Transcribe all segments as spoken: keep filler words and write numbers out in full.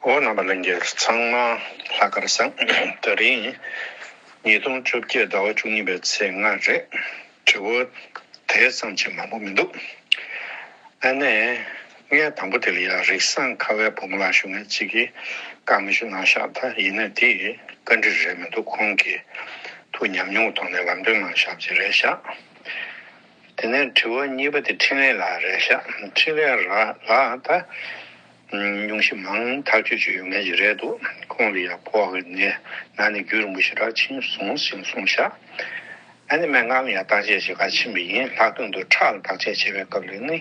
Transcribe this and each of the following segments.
ཨོ་རྣམ་པ་ལྷན་རྒྱས་ཚང་མ་ལྷག་དཀར་བཟང་། དེ་རིང་ཉིས་སྟོང་བཅོ་བརྒྱད་ཟླ་བ་བཅུ་གཉིས་པའི་ཚེས་ལྔ་རེད། དྲི་བ་དེ་ཙམ་ཅིག་མང་པོ་མི་འདུག་ཨ་ནས་ངས་དང་པོ་དེ་ལ་ཡ་རིགས་བཟང་ཁ་བའི་བུ་མོ་ལགས་ཞུ་མཁན་གཅིག་གིས་བཀའ་མོལ་ཞུ་གནང་ཤག་ད་ཡིན་ན་དེ་བཀའ་འདྲི་རེད་མི་འདུག་ཁོང་གིས་ཐུགས་ཉམས་མྱོང་གི་ཐོག་ནས་ལམ་སྟོན་གནང་ཤག་ཅིག་རེད་ཤག་དེ་ནས་དྲི་བ་གཉིས་པ་དེ་འཕྲིན་ལས་ལགས་རེད་ཤག་འཕྲིན་ལས་ལགས་ལགས་ད། སྙུང་གཞི་མང་ཐག་ཆོད་ཅིག་ཡོད་མཁན་ཞིག་རེད་འདུག་ཁོང་ལ་ཡང་ཕོག་གི་ནད་ནད་ནི་རྒྱུན་རིང་པོ་ཞེ་དྲག་ཕྱིན་སོང་ཞེས་གསུངས་ཤག་ཨ་ནི་སྨན་ཁང་ལ་ཡང་བརྟག་དཔྱད་བྱེད་གར་ཕྱིན་པ་ཡིན། ལྷག་དོན་དུ་ཁྲག་ལ་བརྟག་དཔྱད་བྱེད་པའི་སྐབས་ལ་ནི་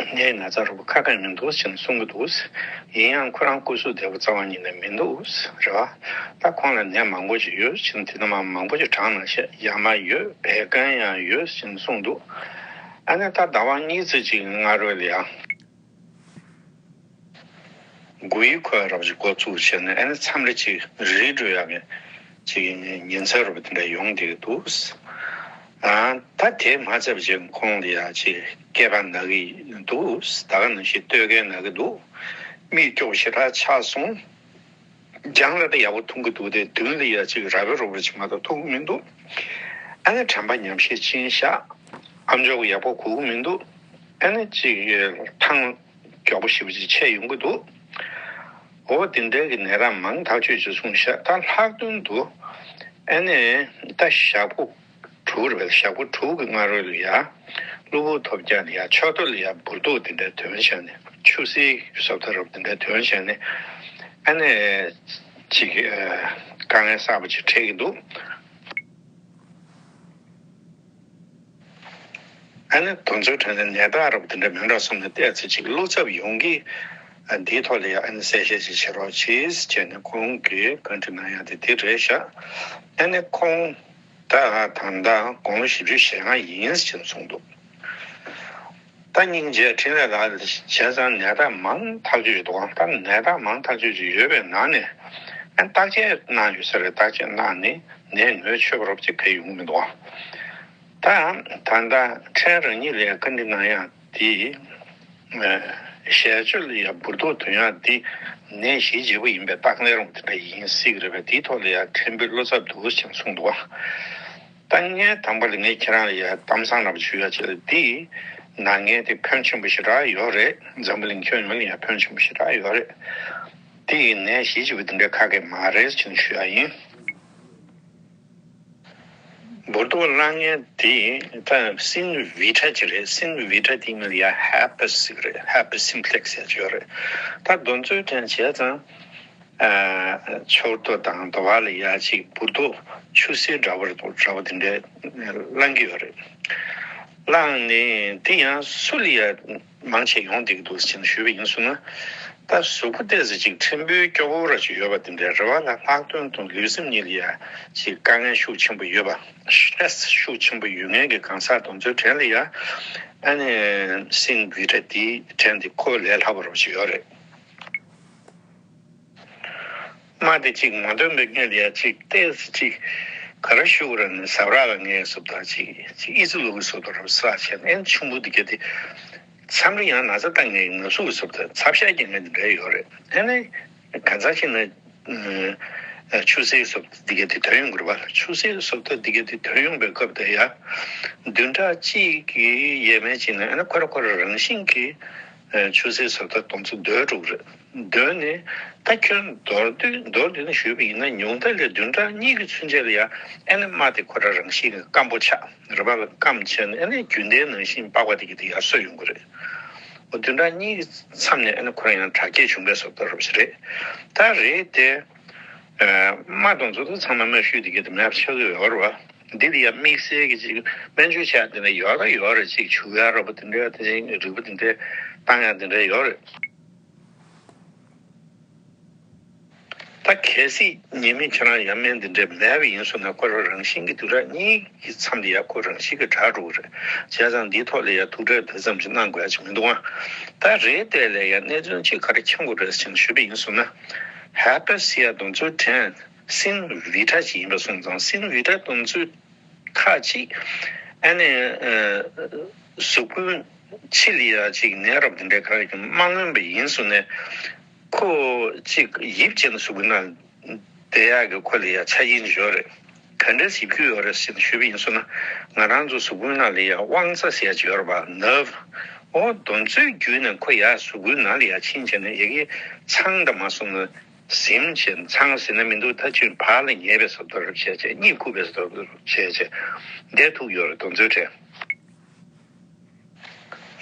ནད་ན་ཚ་རུ་ཁ་ཁ་མི་འདུག་ཅེས་གསུང་གི་འདུག་ཡིན་ཡང་ཁོ་རང་སྐུ་གཟུགས་བདེ་པོ་རྩ་བ་ཉིད་ནས་མི་འདུག་རེད་བ། ད་ཁོང་ལ་ནད་མང་པོ་ཞིག་ཡོད་ཅེས་དེ་ནས་མ་མང་པོ་ཞིག་དྲངས་གནང་ཤག་ཡ་མ་ཡོད་བད་ཀན་ཡང་ཡོད་ཅེས་གསུངས་འདུག་ཨ་ནི་ད་ཟླ་བ་གཉིས་ཙམ་ཅིག་སྔ་རོལ་ལ་ཡང་། འགུལ་ཡིག་འཁོད་རོགས་ཅིག་འགོ་ཚུགས་བྱས་ནས་ཨ་ནི་མཚམས་རེ་ཅིག་རིལ་འགྲོ་ཡག་གི་ཅིག་ཉིན་མཚན་རུ་དེ་འདྲ་ཡོང་བསྡད་ཀྱི་འདུག་ཨ་ད་དེ་མ་ཚད་པ་ཅིག་ཁོང་ལ་ཡ་ཅིག་སྐེད་པ་ན་གི་འདུག་ད་ག་ནང་བཞིན་སྟོད་སྐེད་ན་གི་འདུག་མིག་སྐྱོ་པོ་ཞེ་དྲག་ཆགས་སོང་། རྒྱང་ལ་ད་ཡག་པོ་མཐོང་གི་འདུག་དེ་མདུན་ལ་ཡ་ཅིག་ར་བའི་རོ་བ་ཅིག་མ་གཏོགས་མཐོང་གི་མི་འདུག་ཨ་ནི་དྲན་པ་ཉམས་ཤས་ཕྱིན་ཤག་ཨམ་ཅོག་གི་ཡག་པོ་གོ་གི་མི་འདུག་ཨ་ནི་ཅིག་ཐང་། མགྱོགས་པོ་ཞེ་པོ་ཅིག་ཆད་ཡོང་གི་འདུག་འོ་དེ་འདྲའི་གི་ནད་རྟགས་མང་ཐག་ཆོད་ཅིག་གསུངས་ཤག་ད་ལྷག་དོན་དུ་ཨ་ནི་ད་ཞག་པོ་དྲུག་རེད་པས། ཞག་པོ་དྲུག་གི་སྔ་རོལ་ལ་ཡ་གློ་བུར་ཐོལ་རྒྱག་ལ་ཡ་ཕྱོགས་གཏོགས་ལ་ཡ་འབུར་ཏོག་དེ་འདྲའི་དོན་བྱས་ནས་ཆུ་སེར་བཟོ་ལྟ་རབ་དེ་འདྲའི་དོན་བྱས་ནས་ཨ་ནི་ཅིག་དཀའ་ངལ་གསར་པ་ཅིག་འཕྲད་ཀྱི་འདུག་ཨ་ནི་དེ་ཚོའི་གྲས་ནས་ནད་རྟགས་རབ་དེ་འདྲ་མིན་འགྲོ་བསམ་ནས་བལྟས་ཚེ་ཅིག་བློ་འཚབ་ཡོང་གི། ཨ་འདིའི་ཐོག་ལ་ཡང་ཨ་ནི་གསལ་བཤད་ཅིག་བྱེད་རོགས་གྱིས་ཅེས་ནས་ཁོང་གིས་བཀའ་འདྲི་གནང་ཡ་དེ་དེ་རེད་ཤག་ཨ་ནི་ཁོང་ད་ད་ལྟ་དགུང་ལོ་བཞི་བཅུ་ཞེ་ལྔ་ཡིན་ཅེས་གསུངས་འདུག་ད་སྙིང་རྗེ་འཕྲིན་ལས་ལགས་བྱས་ཙང་ནད་རྟགས་མང་ཐག་ཆོད་ཅིག་འདུག་ད་ནད་རྟགས་མང་ཐག་ཆོད་ཅིག་ཡོད་པའི་ནང་ནས་ཨ་བརྟག་དཔྱད་གནང་ཡོད་ས་རེད། བརྟག་དཔྱད་གནང་ནས་ནད་ངོས་ཆོད་པ་རོབ་ཅིག་ག་ཡོང་གི་མི་འདུག་ད་ད་ལྟ་ཕྲན་རང་ཉིད་ལ་ཡང་བཀའ་འདྲི་གནང་ཡག་དེ་ཞལ་ཆོས་ལ་ཡང་འབུར་ཏོག་ཐོན་ཡག་དེ་ནད་གཞི་ལྗིད་པོ་ཡིན་པའི་རྟགས་ལས་རུང་དེ་འདྲ་ཡིན་སྲིད་ཀྱི་རེད་པས། དེའི་ཐོག་ལ་ཡང་ཕྲན་བུ་བློ་འཚབ་འདུག་ཅེས་གསུངས་འདུག་ད་ངས་དང་པོ་ལ་ངས་ཁྱེད་རང་ལ་ཡང་གཏམ་བཟང་རབ་ཞུ་ཡ་ཆེད་ལ་འདི་ན་ངས་དེ་ཕོན་ཆེན་པོ་ཞེ་དྲག་ཡོད་རེད། འཛམ་བུ་གླིང་ཁྱོན་ཡོངས་ལ་ཡང་ཕོན་ཆེན་པོ་ཞེ་དྲག་ཡོད་རེད། དེ་ཡི་ནད་གཞི་ལྗིད་པོ་དེ་འདྲའི་ཁ་སྐད་མ་རེད་ཅེས་ཞུ་ཡ་ཡིན། འབུར་ཏོག་བླངས་མཁན་དེ་ད་སིན་བི་ཊ་ཅིག་རེད། སིན་བི་ཊ་དེའི་མིང་ལ་ཡ་ཧེ་པ་སི་ཟེར་གི་རེད། ཧེ་པ་སིམ་པི་ལེག་སི་ཟེར་གྱི་ཡོད་རེད། ད་དེ་ཚོའི་གྲས་བྱས་ཙང་། ཨ་ཕྱོགས་གཏོགས་དང་དོ་བ་ལ་ཡ་ཅིག་འབུར་ཏོག་ཆུ་སེར་འདྲ་བོ་རེད། འདྲ་བོ་དེ་འདྲའི་བླངས་ཀྱི་ཡོད་རེད། བླངས་ནས་དེ་ཡང་སུ་ལ་ཡ་མང་ཆེ་ཡོང་བསྡད་ཀྱི་འདུག་ཟེར་ནས་ཞུས་པ་ཡིན་སོང་ན། ད་གཟུགས་པོ་ཏོག་ཙམ་ཅིག་ཕྲན་བུ་སྐྱོ་བོ་ར་ཅིག་ཡོད་པ་དེ་འདྲའི་རེད་བ། ལ་ལྷག་དོན་དུ་ལུས་སེམས་གཉིས་ལ་ཡ་ཅིག་དཀའ་ངལ་ཤུགས་ཆེན་པོ་ཡོད་པ། སི་ཊེ་རེ་སི་ཤུགས་ཆེན་པོ་ཡོད་མཁན་གྱི་གང་ཟག་དེ་ཚོའི་གྲས་ལ་ཡ་ཨ་ནི་སིན་བི་ཊ་དེའི་གྲས་འདི་ཁོ་ལས་སླ་པོ་ར་ཅིག་ཡོད་རེད། རྨ་དེ་གཅིག་མ་འདོན་པའི་སྔོན་ལ་ཡ་གཅིག་ཏོག་ཙམ་གཅིག་ག་རེ་ཞུ་དགོས་རེད་ན། ཟ་རག་ལ་ངའི་སོབ་ད་གཅིག་གཅིག་ཨི་ཙི་ལུ་གི་སོབ་ད་རབ་ས་བྱས་ནས་ཨེ་ཆུང་བུ་འདི་ག་དེ་མཚམས་རེ་ཡང་ན་ཚ་བཏང་ངེས་ན་ཟུག་གི་སོབ་ད་ཚབ་ཤ་རྒྱག་ངེས་འདི་འདྲ་ཡོད་རེད། ཨ་ནི་གང་ཟག་ཅིག་ན་ཆུ་སེར་སོབ་ད་འདི་ག་དེ་དོན་ཡོང་གི་རེད་བ། ཆུ་སེར་སོབ་ད་འདི་ག་དེ་དོན་ཡོང་པའི་སྐབས་དེ་ཡ་བདུན་ཕྲག་གཅིག་གི་ཡས་མས་ཅིག་ན་ཨ་ནི་ཁོ་ར་ཁོ་ར་རང་བཞིན་གྱིས་ཆུ་སེར་སོབ་ད་དེ་ཚོ་སྡོད་འགྲོ་གི་རེད། སྡོད་ནས་ད་ཁྱོད་མདོར་བསྡུས་མདོར་བསྡུས་ནས་ཞུས་པ་ཡིན་ན་ཉུང་མཐའ་ལ་བདུན་ཕྲག་གཉིས་ཀྱི་ཚུན་ཆད་ལ་ཡ་ཨ་ནི་རྨ་དེ་ཁོ་རང་རང་བཞིན་གྱིས་སྐམ་པོ་ཆགས་རེད་པ། སྐམ་བྱས་ནས་ཨ་ནི་རྒྱུན་ལྡན་ནང་བཞིན་པགས་པ་དེ་གི་དེ་ཡར་གསོ་ཡོང་གི་རེད། འོ་བདུན་ཕྲག་གཉིས་ཀྱི་མཚམས་ནས་ཨ་ནི་ཁོ་རང་ཡང་དྲག་སྐྱེད་བྱུང་བའི་བཟོ་ལྟ་རབས་ཞིག་རེད། ད་རེད་དེ། རྨ་དང་ཚོ་དེ་ཚང་མ་རྨ་ཤུལ་དེ་གི་དེ་མེད་པ་ཆགས་ཀྱི་ཡོད་རེད་བ། འདི་ལ་ཡང་དམིགས་བསལ་གྱི་ཅིག་སྨན་བཅོས་བྱ་དེ་འདྲ་ཡོད་ད་ཡོད་རེད། ཅིག་བྱུག་ཡ་ར་བ་དེ་འདྲ་དེ་རིགས་པ་དེ་འདྲ་བཏང་ཡ་དེ་འདྲ་ཡོད་རེད། ད་གལ་སྲིད་ཉེས་མེད་ཁྱེད་རང་ཡ་སྨན་དེ་འདྲ་མེད་པ་ཡིན་སོང་ན་ཁོ་རང་རང་བཞིན་གྱི་བདུན་ཕྲག་གཉིས་ཀྱི་མཚམས་དེ་ཡ་ཁོ་རང་བཞིན་གྱི་དྲག་འགྲོ་གི་རེད། བྱས་ཙང་འདིའི་ཐོག་ལ་ཡ་ཐུགས་ཁྲལ་དེ་ཙམ་ཅིག་གནང་དགོས་ཡ་ཅིག་མི་འདུག་ཨ། ད་རེད་དེ་ལ་ཡ་གནད་དོན་གཅིག་ག་རེ་མཁྱེན་དགོས་རེད་ཟེར་ནས་ཞུས་པ་ཡིན་སོང་ན། ཧེ་པ་སི་ཡ་དེ་ཚོའི་གྲས་སིན་བི་ཊ་ཅིག་ཡིན་པ་སོང་ཙང་སིན་བི་ཊ་དེ་ཚོའི་ཁག་ཅིག་ཨ་ནི་གཟུགས་པོའི་ཕྱི་ལ་ཡ་ཅིག་ནད་རབས་དེ་འདྲའི་ག་རེ་ཀྱང་མ་མངོན་པ་ཡིན་སོང་ནས་ཁོ་ གཅིག་ཡིབ་བྱས་ནས་གཟུགས་པོའི་ནང་བསྡད་ཡག་གི་ཁོ་ལ་ཡ་ཆ་རྐྱེན་ཡོད་རེད། ག་འདྲས་ཡིབ་རྒྱུ་ཡོད་རེད་ཟེར་ནས་ཞུས་པ་ཡིན་སོང་ན། ང་རང་ཚོ་གཟུགས་པོའི་ནང་ལ་ཡ་དབང་རྩ་ཟེར་ཡ་ཅིག་ཡོད་རེད་པ། ནརབ། འོ་དེ་ཚོའི་བརྒྱུད་ནས་ཁོ་ཡ་གཟུགས་པོའི་ནང་ལ་ཡ་ཕྱིན་བྱས་ནས་ཡ་གི་ཚང་དང་མ་སོང་ན་ཟིམ་བྱས། ཚང་ཟེར་ན་མི་འདུག་ད་ཅིག་བག་ལ་ཉལ་བའི་བཟོ་འདྲ་བྱས་བྱས། གཉིད་ཁུག་པའི་བཟོ་འདྲ་བྱས་བྱས་བསྡད་ཐུབ་ཡོད་རེད། དེ་ཚོའི་གྲས།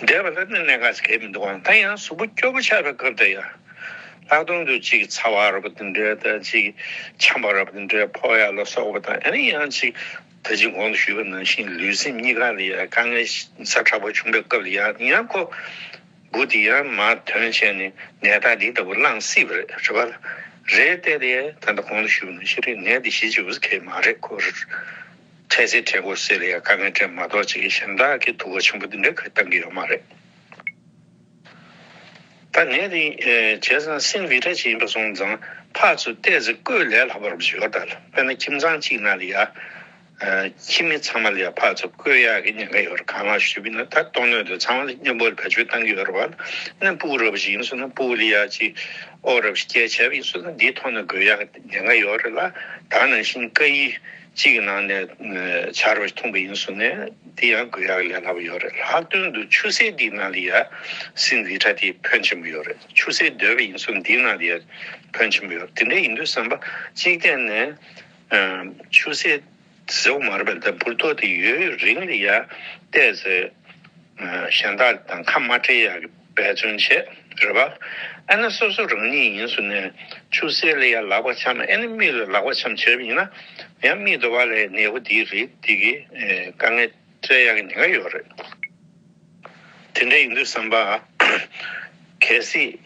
བསྡད་པ་ལ་ནི་གནད་འགག་ཅིག་གང་ཡང་མི་འདུག་ད་ཡང་གཟུགས་པོ་སྐྱོ་པོ་ཆགས་པའི་སྐབས་དེ་ཡ། ལྷག་དོན་དུ་ཅིག་ཚ་བ་རབ་པོ་དེ་འདྲ་དང་། ཅིག་ཆམ་པ་རབ་པོ་དེ་འདྲ་ཕོག་ཡ་ལ་སོགས་པ་དང་། ཨ་ནི་ཡང་ཅིག་ད་ཅིག་གོང་དུ་ཞུས་པ་ནང་བཞིན་ལུས་སེམས་གཉིས་ཀ་ལ་ཡ་དཀའ་ངལ་ཛ་དྲག་པོ་བྱུང་བའི་སྐབས་ལ་ཡ་ཡང་ཁོ་འབུ་དེ་ཡང་མར་ཐོན་བྱས་ནས་ནད་རྟགས་འདི་ལྟ་བུ་བསླངས་སྲིད་པ་རེད། རེད་པ། རེད་དེ་ལས་ད་ལྟ་གོང་དུ་ཞུས་པ་ནང་བཞིན་རེད། ནད་འདི་ཞི་བྱེད་པ་གལ་མ་རེད། ཁོ་འཕྲལ་སེལ་འཕྲལ་འགོག་སེལ་ལ་ཡ་དཀའ་ངལ་འཕྲད་མ་གཏོགས་ཅིག་གཞན་དག་གི་དུག་ཁ་ཆེན་པོ་འདི་འདྲ་གང་ཡང་བཏང་གི་ཡོད་མ་རེད། ད་ནད་འདི་བྱས་ཙང་སིན་ཝི་ཊ་ཅིག་ཡིན་པ་སོང་ཙང་ཕར་ཚུར་ཏོག་ཙམ་བསྐོལ་ལས་སླ་པོ་རུ་ཡོད་ད། དཔེར་ན་ཁྱིམ་ཚང་གཅིག་ནང་ལ་ཡ་ཁྱིམ་མི་ཚང་མ་ལ་ཡ་ཕར་ཚུར་བསྐོལ་ཡག་གི་ཉེན་ཁ་ཡོད་རེད། གང་ལགས་ཞུས་པ་ཡིན་ན། ད་ལྟོ་སྣོད་དེ་ཚང་མ་ལ་མཉམ་པོ་ལ་བེད་སྤྱོད་བཏང་གི་ཡོད་རེད་པ། ཨ་ནི་ཕྲུ་གུ་རབ་ཅིག་ཡིན་སོང་ན་ཕྲུ་གུ་ལ་ཡ་ཅིག་ཨོ་རབ་ཅིག་སྐྱེས་བྱས་པ་ཡིན་སོང་ན་འདིའི་ཐོག་ནས་འགོས་ཡག་གི་ཉེན་ཁ་ཡོད་རེད་ལ། ད་ནང་བཞིན་སྐ་ཡིག་གཅིག་གི་ནང་ནས་ཆར་པ་ཞིག་འཐུང་པ་ཡིན་སོང་ན་དེ་ཡང་འགོས་ཡག་ལས་སླ་པོ་ཡོད་རེད། ལྷག་དོན་དུ་ཆུ་སེར་འདིའི་ནང་ལ་ཡ་སིན་ཝི་ཊ་དེ་ཕོན་ཆེན་པོ་ཡོད་རེད། ཆུ་སེར་འདོད་པ་ཡིན་སོང་འདིའི་ནང་ལ་ཡ་ཕོན་ཆེན་པོ་ཡོད་རེད། དེ་འདྲ་ཡིན་དུས་ཙམ་པ་གཅིག་བལྟས་ནས་ཆུ་སེར་ཟེར་བ་མ་རེད་པ། ད་འབུར་ཏོག་དེ་ཡོད་རིང་ལ་ཡ་ཏོག་ཙམ་གཞན་དག་དང་ཁ་མ་བྲལ་ཡག་གི་འབད་བརྩོན་བྱེད་རེད་པ། ཨ་ནི་སོ་སོ་རང་ཉིད་ཡིན་སོང་ན་ཆུ་སེར་ལ་ཡ་ལག་པ་འཆང་། ཨ་ནི་མིག་ལ་ལག་པ་འཆང་བྱས་པ་ཡིན་ན་ཡང་མིག་དོག་པ་ལ་ནད་འབུ་འདིའི་རིགས་འདི་གིས་དཀའ་ངལ་སྤྲད་ཡག་གི་ཉེན་ཁ་ཡོད་རེད། དེ་འདྲ་ཡིན་དུས་ཙམ་པ་གལ་སྲིད་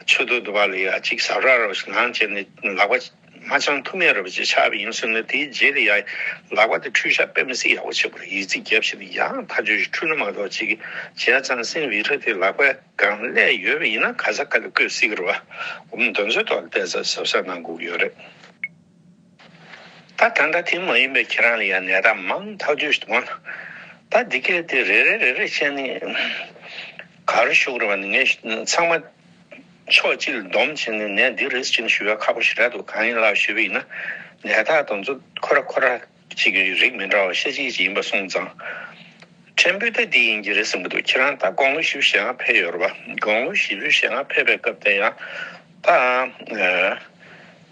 ཆུ་ཚོད་དུ་བ་ལ་ཡ་གཅིག་ཟ་འཕྲུག་རོགས་ཞེས་ངང་བྱས་ནས་ལག་པ་མ་འཆང་ཐུབ་མེད་རོགས་ཅིག་ཆགས་པ་ཡིན་ཟེར་ན། དེའི་རྗེས་ལ་ཡ་ལག་པ་དེ་འཁྲུད་བཞག་དཔེ་མི་སྲིད་ཡག་པོ་བྱེད་དགོས་རེད། ཡིག་རྩིས་བརྒྱབ་བྱས་ནས་ཡང་ཐག་གཅོད་ཞིག་འཁྲུད་ན་མ་གཏོགས་ཅིག་བྱས་ཙང་སིན་ཝི་ཊ་དེ་ལག་པའི་སྒང་སླེབས་ཡོད་པ་ཡིན་ན་ག་ས་ག་ལ་བཀོལ་སྲིད་ཀྱི་རེད་པ། འོ་དེ་ཚོའི་ཐོག་ལ་ཏོག་ཙམ་གཟབ་གཟབ་གནང་དགོས་ཀྱི་ཡོད་རེད། ད་ད་ལྟ་དེ་མ་ཡིན་པའི་ཁྱེད་རང་ལ་ཡང་ནད་རྟགས་མང་ཐག་ཆོད་ཞིག་འདུག་ཨང་། ད་འདི་གས་དེ་རེ་རེ་རེ་རེ་བྱས་ནས་ག་རེ་ཞུ་དགོས་རེད་པ། ངས་ཚང་མ་ཕྱོགས་གཅིག་ལ་བསྡོམས་བྱས་ནས་ནད་འདི་རེད་ཟེར་ནས་ཞུ་བ་ཁག་པོ་ཞེ་དྲག་འདུག་གང་ཡིན་ལབ་ཞུས་པ་ཡིན་ན། ནད་རྟགས་དེ་ཚོ་ཁོ་ར་ཁོ་ར་གཅིག་གི་རིགས་མི་འདྲ་བ་ཤ་གཅིག་ཅིག་ཡིན་པ་སོང་ཙང་། ཕྲན་བུ་ད་འདི་ཡིན་གྱི་རེད་བསམ་གྱི་འདུག་ཁྱེད་རང་ད་དགུང་ལོ་བཞི་བཅུ་ཞེ་ལྔ་ཕེབས་ཡོད་རེད་པ། དགུང་ལོ་བཞི་བཅུ་ཞེ་ལྔ་ཕེབས་པའི་སྐབས་དེ་ཡང་ད་ཨ་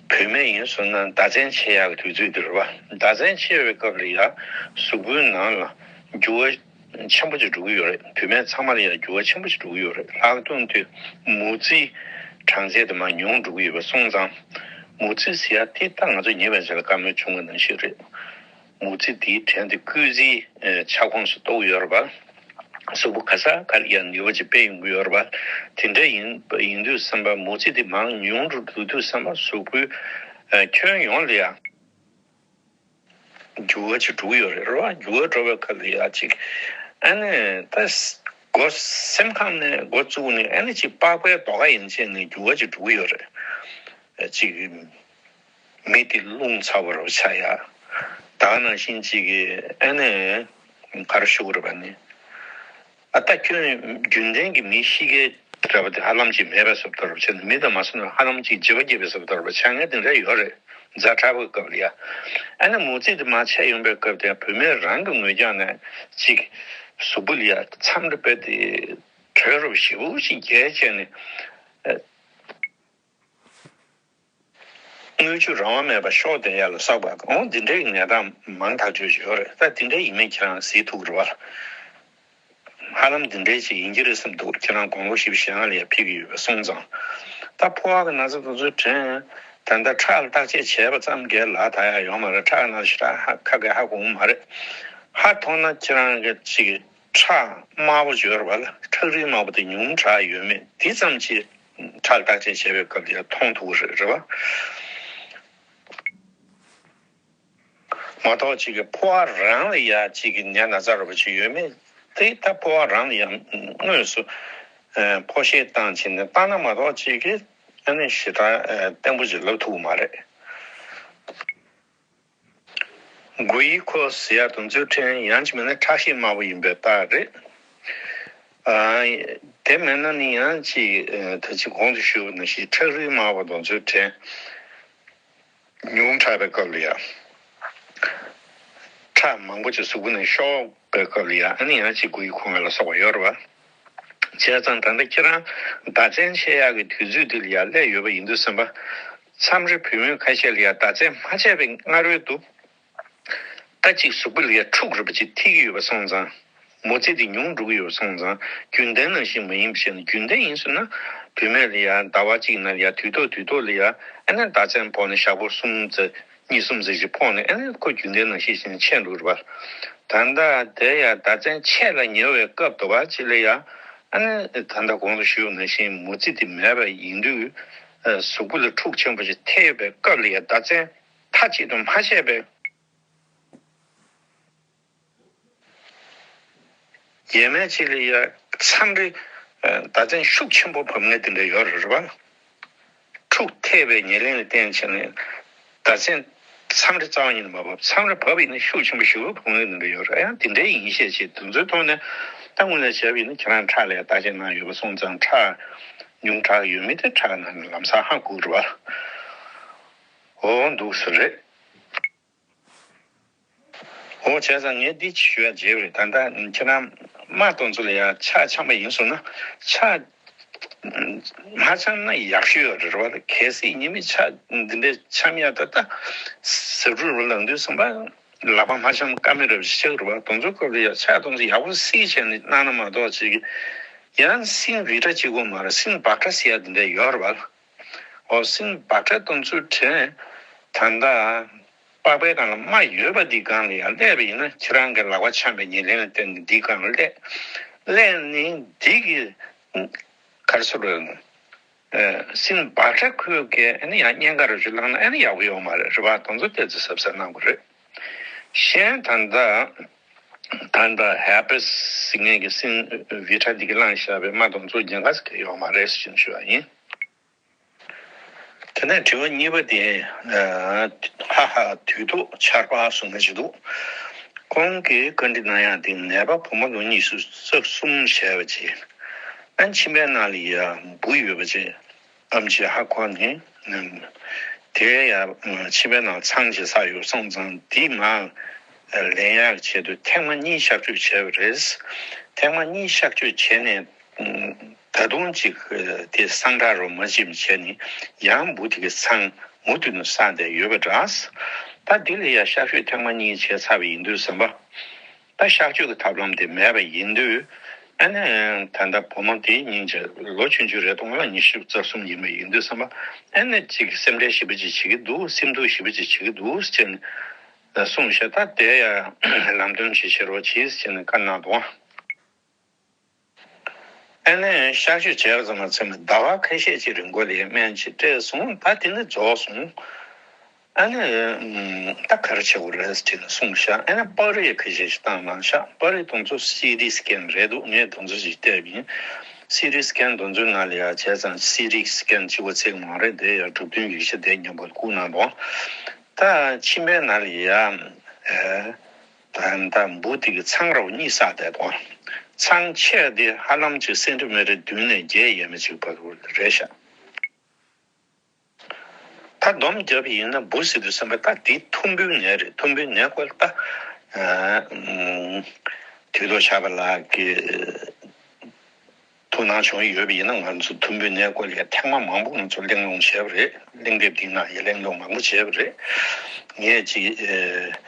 བུད་མེད་ཡིན་སོང་ན་ཟླ་མཚན་ཆད་ཡག་གི་དུས་ཚོད་འདི་རེད་པ། ཟླ་མཚན་ཆད་པའི་སྐབས་ལ་ཡང་གཟུགས་པོའི་ནང་ལ་འགྱུར་བ་ཆེན་པོ་ཅིག་འགྲོ་གི་ཡོད་རེད། བུད་མེད་ཚང་མ་ལ་ཡང་འགྱུར་བ་ཆེན་པོ་ཅིག་འགྲོ་གི་ཡོད་རེད། ལྷག་དོན་དུ་མུ་ཙི་གྲངས་ཚད་དེ་མར་ཉུང་འགྲོ་གི་ཡོད་པ་སོང་ཙང་། མུ་ཙི་ཟེར་ཡ་དེ་ད་ང་ཚོ་ཉེ་བའི་ཆར་ལ་བཀའ་མོལ་བྱུང་བ་ནང་བཞིན་རེད། མུ་ཙི་དེའི་བྲན་དེ་སྐུལ་རྩིས་ཨེ་ཁྱབ་ཁོངས་སུ་གཏོགས་ཡོད་རེད་པ། གཟུགས་པོ་ག་ས་ག་ལ་ཡང་ནུས་པ་ཅིག་སྤེལ་ཡོང་གི་ཡོད་རེད་པ། དེ་འདྲ་ཡིན་ཡིན་དུས་ཙམ་པ་མུ་ཙི་དེ་མང་ཉུང་རུ་འགྲོ་དུས་ཙམ་པ་གཟུགས་པོའི་ཨེ་ཁྱོན་ཡོངས་ལ་ཡང་འགྱུར་བ་ཅིག་འགྲོ་གི་ཡོད་རེད། རེད་པ། འགྱུར་བ་འགྲོ་བའི་སྐབས་ལ་ཡང་ཅིག་ཨ་ནི་ད་མགོ་སེམས་ཁམས་ནས་འགོ་བཙུགས་ནས་ཨ་ནི་ཅིག་པགས་པའི་རྡོག་ཁ་ཡན་ཆད་ནས་འགྱུར་བ་ཅིག་འགྲོ་གི་ཡོད་རེད། ཅིག་མི་དེ་རླུང་ཚ་བ་རུ་ཆགས་ཡ། ད་ག་ནང་བཞིན་ཅིག་གི་ཨ་ནི་ག་རེ་ཞུ་དགོས་རེད་པ་ནི། ཨ་ད་ཁྱོད་རྒྱུན་ལྡན་གྱི་མི་ཤི་མཁན་འདྲ་པོ་དེ་ཧ་ལམ་ཅིག་མེད་པའི་བཟོ་འདྲ་བྱས་ནས། མི་དང་མ་སོང་ན་ཧ་ལམ་ཅིག་བྱིས་པ་སྐྱེས་པའི་བཟོ་འདྲ་བྱས་མཁན་དེ་འདྲ་ཡོད་རེད། ཛ་དྲག་པོའི་སྐབས་ལ་ཡ། ཨ་ནི་མུ་ཙི་དེ་མར་ཆད་ཡོང་པའི་སྐབས་དེ་བུད་མེད་རང་གི་ངོས་ཀྱང་ནས་ཅིག་གཟུགས་པོ་ལ་ཡ་མཚམས་རེ་དཔེ་དེ་དྲོད་རུ་ཞེ་པོ་ཅིག་རྒྱས་བྱས་ནས། རྔུལ་ཆུ་རང་དབང་མེད་པར་གཤོག་དེ་ཡར་ལ་བསགས་པ། འོ་འདི་འདྲའི་ནད་རྟགས་མང་ཐག་ཆོད་ཅིག་ཡོད་རེད། ད་འདི་འདྲ་ཡིན་མིན་ཁྱེད་རང་གཟིགས་ཐུབ་ཀྱི་རེད་པ། ཧ་ལམ་འདི་འདྲའི་ཅིག་ཡིན་གྱི་རེད་བསམ་འདུག་ཁྱེད་རང་དགུང་ལོ་བཞི་བཅུ་ཞེ་ལྔ་ལ་ཡར་ཕེབས་ཀྱི་ཡོད་པ་སོང་ཙང་། ད་ཕོ་བ་གི་ན་ཚ་དེ་ཚོའི་དྲན། ད་ལྟ་ཁྲག་ལ་བརྟག་དཔྱད་བྱས་པ་ཙམ་གྱིས་ལ་ད་ཡག་ཡོད་མ་རེད། ཁྲག་གི་ན་ཚ་ཞེ་དྲག་ཧ་ཁ་གི་ཧ་གོ་གི་མ་རེད། ཧ་མཐོང་ན་ཁྱེད་རང་གི་ཅིག་ཁྲག་དམར་པོ་ཡོད་རེད་པ། ཁྲག་རིལ་དམར་པོ་དེ་ཉུང་དྲགས་ཡོད་མེད་དེ་ཙམ་ཅིག་ཁྲག་ལ་བརྟག་དཔྱད་བྱས་པའི་སྐབས་ལ་ཡང་མཐོང་ཐུབ་ཀྱི་རེད། རེད་པ། མ་གཏོགས་ཅིག་གི་ཕོ་བ་རང་ལ་ཡ་ཅིག་གི་ནད་ན་ཚ་ར་བ་ཅིག་ཡོད་མེད་དེ་ད་ཕོ་བ་རང་ལ་ཡ་དངོས་སུ་ཨ་ཕོ་བཤད་བཏང་བྱས་ནས་བཏང་ན་མ་གཏོགས་ཅིག་གི་ཨ་ནི་ཞེ་དྲག་ཨ་བརྟན་པོ་ཅིག་ལབ་ཐུབ་ཀྱི་མ་རེད། མགོ་ཡི་ཁོག་ཟེར་ཡ་དེ་ཚོའི་དྲན་ཡང་ཅིག་མིན་ན་ཁྲག་ཤེད་དམར་པོ་ཡིན་པའི་རྟགས་རེད། ཨ། དེ་མེད་ན་ནི་ཡང་ཅིག་ཨ། ད་ཅི་གོང་དུ་ཞུས་པ་ནང་བཞིན་ཁྲག་རིལ་དམར་པོ་དེ་ཚོའི་དྲན་ཉུང་དྲགས་པའི་སྐབས་ལ་ཡ། ཁྲག་མང་པོ་ཅིག་གཟུགས་པོ་ནང་ཤོར་བའི་སྐབས་ལ་ཡ། ཨ་ནི་ཡང་ཅིག་མགོ་ཡི་ཁུ་ངལ་ལ་སོགས་པ་ཡོད་རེད་པ། བྱས་ཙང་ད་ལྟ་ཁྱེད་རང་ཟླ་མཚན་ཆད་ཡག་གི་དུས་ཚོད་འདི་ལ་ཡ་སླེབས་ཡོད་པ་ཡིན་དུས་ཙམ་པ། མཚམས་རེ་བུད་མེད་ཁ་ཤས་ལ་ཡ་ཟླ་མཚན་མ་ཆད་པའི་སྔ་རོལ་དུ། ད་ཅིག་གཟུགས་པོ་ལ་ཡ་འཁྲུག་རེད་པ་ཅིག་ཐེབས་ཀྱི་ཡོད་པ་སོང་ཙང་། མོ་རྩིས་དེ་ཉུང་འགྲོ་གི་ཡོད་པ་སོང་ཙང་། རྒྱུན་ལྡན་ནང་བཞིན་མ་ཡིན་པ་བྱས་ན། རྒྱུན་ལྡན་ཡིན་ཟེར་ན། བུད་མེད་ལ་ཡ་ཟླ་བ་གཅིག་ནང་ལ་ཡ་དུས་ཐོག་དུས་ཐོག་ལ་ཡ། ཨ་ནི་ཟླ་མཚན་ཕོག་ནས་ཞག་པོ་གསུམ་ཙམ་གཉིས་གསུམ་ཙམ་ཞིག་ཕོག་ནས། ཨ་ནི་ཁོ་རྒྱུན་ལྡན་ནང་བཞིན་བྱས་ནས་ཆད་འགྲོ་གི་རེད་པ། ད་ལྟ་དེ་ཡ་ཟླ་མཚན་ཆད་ལ་ཉེ་བའི་སྐབས་དུ་བ་ཅིག་ལ་ཡ། ཨ་ནི་ད་ལྟ་གོང་དུ་ཞུས་པ་ནང་བཞིན་མོ་རྩིས་དེ་མེད་པ་ཡིན་དུས། ཨ། གཟུགས་པོ་ལ་འཁྲུག་ཆེན་པོ་ཞིག་ཐེབས་པའི་སྐབས་ལ་ཡ་ཟླ་མཚན་མཐའ་གཅིག་ཏུ་མ་ཆད་པའི། ཡས་མས་ཅིག་ལ་ཡ་མཚམས་རེ་ཨ། ཟླ་མཚན་ཤུགས་ཆེན་པོ་བབས་མཁན་དེ་འདྲ་ཡོད་རེད་པ། འཁྲུག་ཐེབས་པའི་ཉེར་ལེན་ལ་བརྟེན་བྱས་ནས་ཟླ་མཚན་མཚམས་རེ་རྩ་བ་ཉིད་ནས་མ་བབས། མཚམས་རེ་བབས་ཡིན་ན་ཤུགས་ཆེན་པོ་ཞེ་པོ་བབས་མཁན་དེ་འདྲ་ཡོད་རེད། ཡང་དེ་འདྲའི་ཡིན་ཤས་ཆེ། དེ་ཚོའི་ཐོག་ནས་ད་དངོས་གནས་བྱས་པ་ཡིན་ན་ཁྱེད་རང་ཁྲག་ལ་ཡ་བརྟག་དཔྱད་གནང་ཡོད་པ་སོང་ཙང་། ཁྲག་ཉུང་དྲགས་ཡོད་མེད་དེ་ཁྲག་ནང་ནས་ལམ་སང་ཧ་གོ་གི་རེད་པ། འོ་འདུག་སེ་རེད། འོ་བྱས་ཙང་ངས་འདི་ཞུ་ཡ་བརྗེད་པ་རེད། ད་ལྟ་ཁྱེད་རང་དམར་དེ་ཚོ་ལ་ཡ་ཆག་འཆམ་པ་ཡིན་སོང་ན། ཆག་མ་འཆམ་ན་ཡག་ཤོས་ཡོད་རེད་པ། གལ་སྲིད་ཉི་མའི་ཆག་འདི་འདྲའི་འཆམ་ཡ་ད་ལྟ་ཟ་འབྲུ་རུ་ལངས་དུས་ཙམ་པ་ལག་པ་མ་འཆམ་ཀ་མེད་རབ་ཞིག་ཆགས་རེད་པ། དེ་ཚོའི་སྐབས་ལ་ཡ་ཆག་དེ་ཚོ་ཡག་པོ་སིལ་བྱས་ནས་གནང་ན་མ་གཏོགས་ཅིག་ཡང་སིན་བི་ཏྲ་གཅིག་པོ་མ་རེད། སིན་བྷ་ཏྲ་ཟེར་ཡ་འདི་འདྲ་ཡོད་རེད་པ། འོ་སིན་བྷ་ཏྲ་དེ་ཚོའི་དྲན་ད་ལྟ། པགས་པའི་སྒང་ལ་རྨ་ཡོད་པ་འདིའི་སྒང་ལ་ཡང་སླེབས་པ་ཡིན་ན། ཁྱེད་རང་གི་ལག་པ་འཆམ་པའི་ཉེར་ལེན་ལ་བརྟེན་ནས་འདིའི་སྒང་ལ་སླེབས། སླེབས་ནས་འདི་གི་ག་རེ་ཟེར་དགོས། ཨ། སིན་བྷ་ཏྲ་ཁོས་ཀྱིས་ཨ་ནི་ཡང་གཉན་ཁ་རུ་ཅིག་བླངས་ན་ཨ་ནི་ཡག་པོ་ཡོད་མ་རེད། རེད་པ། དེ་ཚོ་ཏོག་ཙམ་གཟབ་གཟབ་གནང་དགོས་རེད། གཞན་ད་ལྟ་ད་ལྟ་ཧེ་པེ་སི་ཟེར་མཁན་གྱི་སིན་བི་ཏྲ་འདི་གིས་བླངས་བཞག་པའི་རྨ་དེ་ཚོ་ཉེན་ཁ་ཟེར་མཁན་ཡོད་མ་རེད་ཟེར་ནས་ཞུ་བ་ཡིན། དེ་ནས་དྲི་བ་གཉིས་པ་དེ། ཨ། ཧ་ཧ། དུས་ཐོག་ཆར་པ་གསུང་མཁན་ཞིག་འདུག། ཁོང་གིས་བཀའ་འདྲི་གནང་ཡག་དེ། ནད་པ་བུ་མོ་ལོ་ཉི་ཤུ་རྩ་གསུམ་བྱས་པ་ཅིག། ཨ། མཆིན་པའི་ནང་ལ་ཡ་འབུ་ཡོད་པ་ཅིག་ཨེམ་ཆི་ཧ་གོ་ནས། དེ་ཡ་མཆིན་པའི་ནང་ཚང་བྱེད་ས་ཡོད་སོང་ཙང་། དེ་མར་ལེན་ཡག་ཆེད་དུ་ཐེངས་མ་གཉིས་གཤག་བཅོས་བྱས་པ་རེད། ཐེངས་མ་གཉིས་གཤག་བཅོས་བྱས་ནས། ད་དུང་ཅིག་དེ་སངས་དྲག་རོ་མ་ཕྱིན་བྱས་ནས་ཡང་འབུ་དེ་གི་ཚང་མུ་མཐུད་ནས་བསགས་བསྡད་ཡོད་པ་འདྲ། ད་འདི་ལ་ཡང་གཤག་བཅོས་ཐེངས་མ་གཉིས་བྱས་ཚར་བ་ཡིན་དུས་ཙམ་པ། ད་གཤག་བཅོས་ཀྱི་ཐབས་ལམ་དེ་མེད་པ་ཡིན་དུས། ཨ་ནི་ད་ལྟ་བུ་མོ་དེ་སྙིང་རྗེ། ལོ་ཆུང་ཆུང་རེད། སྟོང་ལ་ཉི་ཤུ་རྩ་གསུམ་ཡིན་པ་ཡིན་དུས་ཙམ་པ། ཨ་ནི་ཅིག་སེམས་ཁྲལ་ཞེ་པོ་ཅིག་བྱེད་ཀྱི་འདུག། སེམས་སྡུག་ཞེ་པོ་ཅིག་བྱེད་ཀྱི་འདུག་ཟེར་ནས་གསུངས་ཤག། ད་དེ་ཡང་ལམ་སྟོན་ཅིག་བྱེད་རོགས་གྱིས་ཟེར་ནས་བཀའ་གནང་འདུག། ཨ་ནི་གཤག་བཅོས་བྱས་པ་ཙམ་མ་ཚད་པར་ཟླ་བ་ཁ་ཤས་ཅིག་རིང་པོ་ལ་སྨན་ཅིག་སྤྲད་སོང་། ད་དེ་ནི་རྫོགས་སོང་། ཨ་ནི་ད་ག་རེ་བྱེད་དགོས་རེད་ཟེར་ནས་གསུངས་ཤག། ཨ་ནི་པར་རིས་ཁ་ཤས་ཤིག་བཏང་གནང་ཤག། པར་རིས་དེ་ཚོ་སི་ཊི་སི་ཀེན་རེད་འདུག། ངས་དེ་ཚོ་ཞིག་བལྟས་པ་ཡིན། སི་ཊི་སི་ཀེན་དེ་ཚོའི་ནང་ལ་ཡ། བྱས་ཙང་སི་ཊི་སི་ཀེན་གཅིག་པོ་ཚད་མ་རེད། དེ་ཡང་གྲུབ་དོན་ཡིག་ཆ་དེ་མཉམ་པོ་བསྐུར་གནང་དང་། ད་མཆིན་པའི་ནང་ལ་ཡ། ཨ། ད་ལྟ་འབུ་དེ་གི་ཚང་རོ་གཉིས་བསགས་བསྡད་དོ། ཚང་ཆེ་དེ་ཧ་ལམ་ཅིག་སེན་ཊི་མི་ཊར་བདུན་ནས་བརྒྱད་ཡས་མས་ཅིག་བར་དུ་རེད་ཤག། ད་སྡོམ་བརྒྱབ་པ་ཡིན་ན་འབུ་ཟེར་དུས་ཙམ་པ་ད་དེ་ཐུམ་འབུའི་ནད་རེད། ཐུམ་འབུའི་ནད་སྐོར་ད། ཨ། དུས་ཐོག་ཆར་པ་ལགས་ཀྱིས་ཐུགས་སྣང་བྱུང་ཡོད་པ་ཡིན་ན། ང་ཚོ་ཐུམ་འབུའི་ནད་སྐོར་ལ་ཐེངས་མ་མང་པོ་ང་ཚོ་གླེང་སློང་བྱས་པ་རེད། གླེང་དེབ་འདིའི་ནང་ཡང་གླེང་སློང་མང་པོ་བྱས་པ་རེད། ངས་ཅིག་ཨ།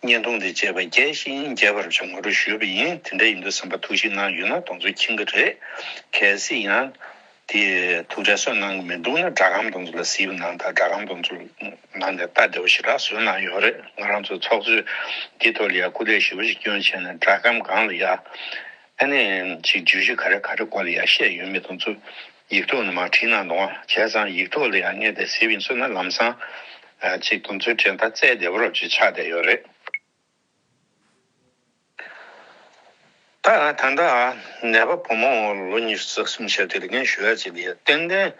བརྙན་ཐུང་འདི་བཅས་པ་རྒྱས་ཤིང་རྒྱས་པར་ཅིག་ངོ་སྤྲོད་ཞུས་པ་ཡིན། དེ་འདྲ་ཡིན་དུས་ཙམ་པ་ཐུགས་ཞིབ་གནང་ཡོད་ན་དེ་ཚོ་མཁྱེན་གྱི་རེད། གལ་སྲིད་ཡང་དེ་ཐུགས་ཁྲལ་གསོ་གནང་གི་མི་འདུག་ན། སྒྲ་སྒམ་དེ་ཚོ་ལ་གཟིགས་པ་གནང་དང་། སྒྲ་སྒམ་དེ་ཚོ་ནང་ནས་ལྟ་བདེ་པོ་ཞེ་དྲག་བཟོས་གནང་ཡོད་རེད། ང་རང་ཚོ་ཚོགས་གཙོས་འདི་ཐོག་ལ་ཡ་སྐུ་ལས་ཞེ་པོ་ཞིག་བསྐྱོན་བྱས་ནས་སྒྲ་སྒམ་སྒང་ལ་ཡ། ཨ་ནི་ཅིག་བརྗོད་གཞི་ག་རེ་ག་རེ་སྐོར་ལ་ཡ་བཤད་ཡོད་མེད་དེ་ཚོ་ཡིག་ཐོག་ནས་མར་བྲིས་གནང་དང་། བྱས་ཙང་ཡིག་ཐོག་ལ་ཡ་ངས་དེ་གཟིགས་པ་ཡིན་ཙང་ལམ་སང་ཨ། ཅིག་དེ་ཚོའི་དྲན་ད་རྩལ་བདེ་པོ་རབ་ཅིག་ཆགས་བསྡད་ཡོད་རེད། ད་ད་ལྟ་ནད་པ་བུ་མོ་ལོ་ཉི་ཤུ་རྩ་གསུམ་བྱས་དེ་ལ་ངས་ཞུ་ཡ་ཅིག་ལ་ཡ། ཏན་ཏན་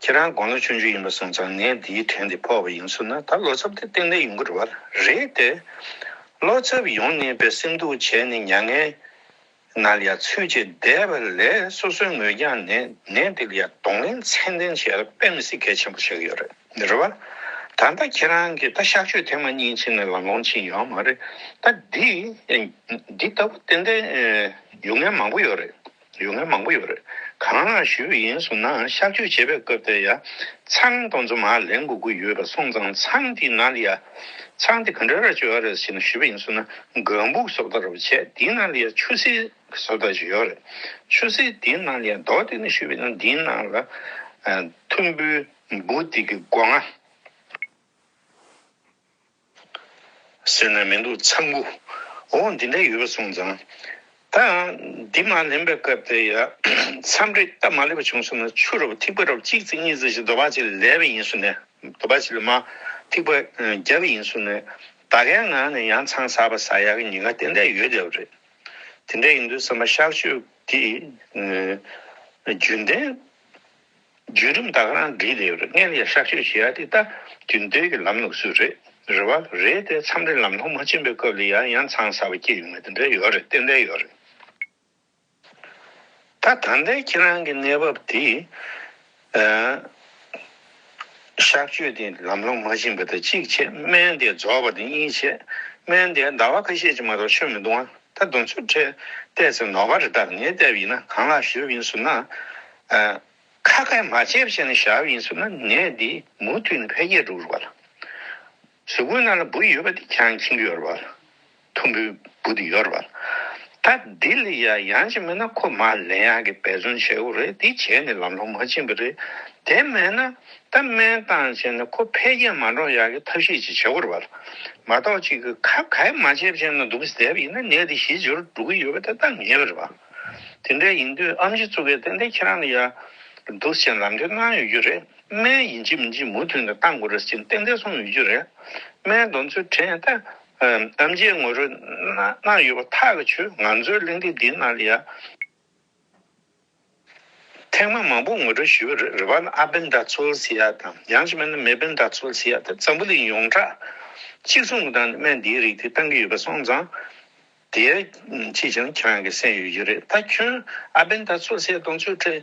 ཁྱེད་རང་དགུང་ལོ་ཆུང་ཆུང་ཡིན་པ་སོང་ཙང་ནད་འདིའི་དྲན་དེ་ཕོག་པ་ཡིན་ཙང་ན། ད་བློ་འཚབ་དེ་ཏན་ཏན་ཡོང་གི་རེད་པ། རེད་དེ། བློ་འཚབ་ཡོང་ནས་པའི་སེམས་སྡུག་བྱས་ནས་མྱ་ངན་ ནང་ལ་ཡ་ཚུད་བྱས་བསྡད་པ་ལས་སོ་སོའི་ངོས་ཀྱང་ནད་ནད་དེ་ལ་ཡ་གདོང་ལེན་ཚད་ལྡན་བྱས་ལ་དཔེ་མི་སྲིད་གལ་ཆེན་པོ་ཆགས་ཀྱི་ཡོད་རེད། རེད་བ། ད་ལྟ་ཁྱེད་རང་གིས་ད་གཤག་བཅོས་ཐེངས་མ་གཉིས་ཕྱིན་ནས་ལམ་ལྷོང་ཕྱིན་ཡོད་མ་རེད། ད་འདི་འདི་ལྟ་བུ་ཏན་ཏན་ཡོང་མཁན་མང་པོ་ཡོད་རེད། ཡོང་མཁན་མང་པོ་ཡོད་རེད། གང་ལགས་ཞུས་པ་ཡིན་སོང་ན་གཤག་བཅོས་བྱེད་པའི་སྐབས་དེ་ཡ་ཚང་དེ་ཚོ་མར་ལེན་དགོས་ཀྱི་ཡོད་པ་སོང་ཙང་ཚང་དེའི་ནང་ལ་ཡ་ཚང་དེ་ག་འདྲ་ར་བཅོས་ཡ་རེད་ཟེར་ནས་ཞུས་པ་ཡིན་སོང་ན་སྒམ་སྦུག་བཟོ་ལྟ་རུ་བྱས་དེའི་ནང་ལ་ཡ་ཆུ་སེར་བཟོ་ལྟ་ཞིག་ཡོད་རེད། ཆུ་སེར་དེའི་ནང་ལ་ཡ་མདོར་བསྡུས་ནས་ཞུས་པ་ཡིན་ན་དེའི་ནང་ལ་ཨ་ཐུམ་འབུའི་འབུ་དེ་གི་སྒོ་ང་ཟེར་ན་མི་འདུག་ཚང་འབུ། འོ་འདི་འདྲ་ཡོད་པ་སོང་ཙང་། ད་འདི་མར་ལེན་པའི་སྐབས་དེ་ཡ་མཚམས་རེ་སྟབས་མ་ལེགས་པ་བྱུང་སོང་ན་ཆུ་རུབ་ཐིགས་པ་རུབ་གཅིག་ཙམ་གཉིས་ཙམ་ཞིག་དོ་པ་ཅིག་ལ་ལས་པ་ཡིན་སོང་ནས་དོ་པ་ཅིག་ལ་མར་ཐིགས་པ་བརྒྱབ་པ་ཡིན་སོང་ནས་ད་གའི་ངང་ནས་ཡང་ཚང་གསར་པ་ཟ་ཡག་གི་ཉེན་ཁ་ཏན་ཏན་ཡོད་བསྡད་པ་རེད། དེ་འདྲ་ཡིན་དུས་ཙམ་པ་གཤག་བཅོས་དེ་རྒྱུན་ལྡན། བརྒྱུད་རིམ་ད་ག་རང་འགྲིག་བསྡད་ཡོད་རེད། སྔོན་ལ་ཡ་གཤག་བཅོས་བྱེད་ཡ་དེ་ད་རྒྱུན་ལྡན་གྱི་ལམ་ལུགས་སུ་རེད། རེད་བ། རེད་དེ་མཚམས་རེ་ལམ་ལྷོང་མ་ཕྱིན་པའི་སྐབས་ལ་ཡ་ཡང་ཚང་གསར་པ་སྐྱེ་ཡོང་ངེས་དེ་འདྲ་ཡོད་རེད། ཏན་ཏན་ཡོད་རེད། ད་ད་ལྟའི་ཁྱེད་རང་གི་གནས་བབ་དེ་ཨ་གཤག་བཅོས་དེ་ལམ་ལྷོང་མ་ཕྱིན་པ་དང་གཅིག་བྱས། སྨན་དེ་རྫོགས་པ་དང་གཉིས་བྱས། སྨན་དེ་ཟླ་བ་ཁ་ཤས་ཅིག་མ་གཏོགས་མཆོད་མི་འདུག་ཨ། ད་དེ་ཚོ་བྲལ་བལྟས་ཚེ་ནོར་བ་རེད། ད་ངས་བལྟས་པ་ཡིན་ན་གང་ལགས་ཞུས་པ་ཡིན་ཟེར་ན། ཨ། ཁ་ཁ་མ་བྱས་པ་བྱས་ནས་བཞག་པ་ཡིན་ཟེར་ན་ནད་འདི་མུ་མཐུད་ནས་འཕེལ་རྒྱས་འགྲོ་གི་རེད་བ། གཟུགས་པོའི་ནང་ལ་འབུ་ཡོད་པ་དེ་ཁྱེད་རང་མཁྱེན་གྱི་ཡོད་རེད་བ། ཐུམ་འབུའི་འབུ་དེ་ཡོད་རེད་བ། ད་འདི་ལ་ཡ་ཡང་ཅིག་མིན་ན་ཁོ་མར་ལེན་ཡག་གི་འབད་བརྩོན་བྱེད་དགོས་རེད། འདི་བྱས་ནས་ལམ་ལྷོང་མ་ཕྱིན་པ་རེད། དེ་མེད་ན་ད་སྨན་བཏང་བྱས་ནས་ཁོ་འཕེལ་རྒྱས་མ་འགྲོ་ཡག་གི་ཐབས་ཤེས་ཅིག་བྱེད་དགོས་རེད་བ། མ་གཏོགས་ཅིག་གི་ཁ་ག་མ་བྱས་བྱས་ན་འདུག་བསྡད་པ་ཡིན་ན་ནད་དེ་ཞི་འགྱུར་འགྲོ་གི་ཡོད་པ་དེ་ད་ངེས་པ་རེད་བ། དེ་འདྲ་ཡིན་དུས་ཨེམ་ཆི་ཚོ་གིས་ཏན་ཏན་ཁྱེད་རང་ལ་ཡ་འདུག་སེ་ལམ་སྟོན་གནང་ཡོད་རྒྱུ་རེད། སྨན་ཡིན་གཅིག་མིན་གཅིག་མུ་མཐུད་ནས་བཏང་དགོས་རེད་ཟེར་ཏན་ཏན་གསུངས་ཡོད་རྒྱུ་རེད། སྨན་དེ་ཚོ་དྲན་ད་ཨེམ་ཆིས་ངོ་སྤྲོད་གནང་གནང་ཡོད་པ་ཐག་གིས་ཆོད། ང་ཚོའི་གླེང་སྟེགས་འདིའི་ནང་ལ་ཡ་ཐེངས་མ་མང་པོ་ངོ་སྤྲོད་ཞུས་པ་རེད། རེད་བ། ཨལ་བྷེན་ཌ་ཛོལ་ཟེར་ཡ་དང་ཡང་ཅིག་མིན་ན་མེ་བྷེན་ཌ་ཛོལ་ཟེར་ཡ་དེ་འཛམ་བུ་གླིང་ཡོངས་གྲགས་གཅིག་མཚུངས་ཀྱི་སྟངས་ནས་སྨན་འདིའི་རིགས་དེ་བཏང་གི་ཡོད་པ་སོང་ཙང་། དེའི་ཕྱིར་བྱས་ན་ཁྱེད་རང་གིས་གསན་ཡོད་ཀྱི་རེད། ད་ཁྱོད་ཨལ་བྷེན་ཌ་ཛོལ་ཟེར་དེ་ཚོའི་གྲས་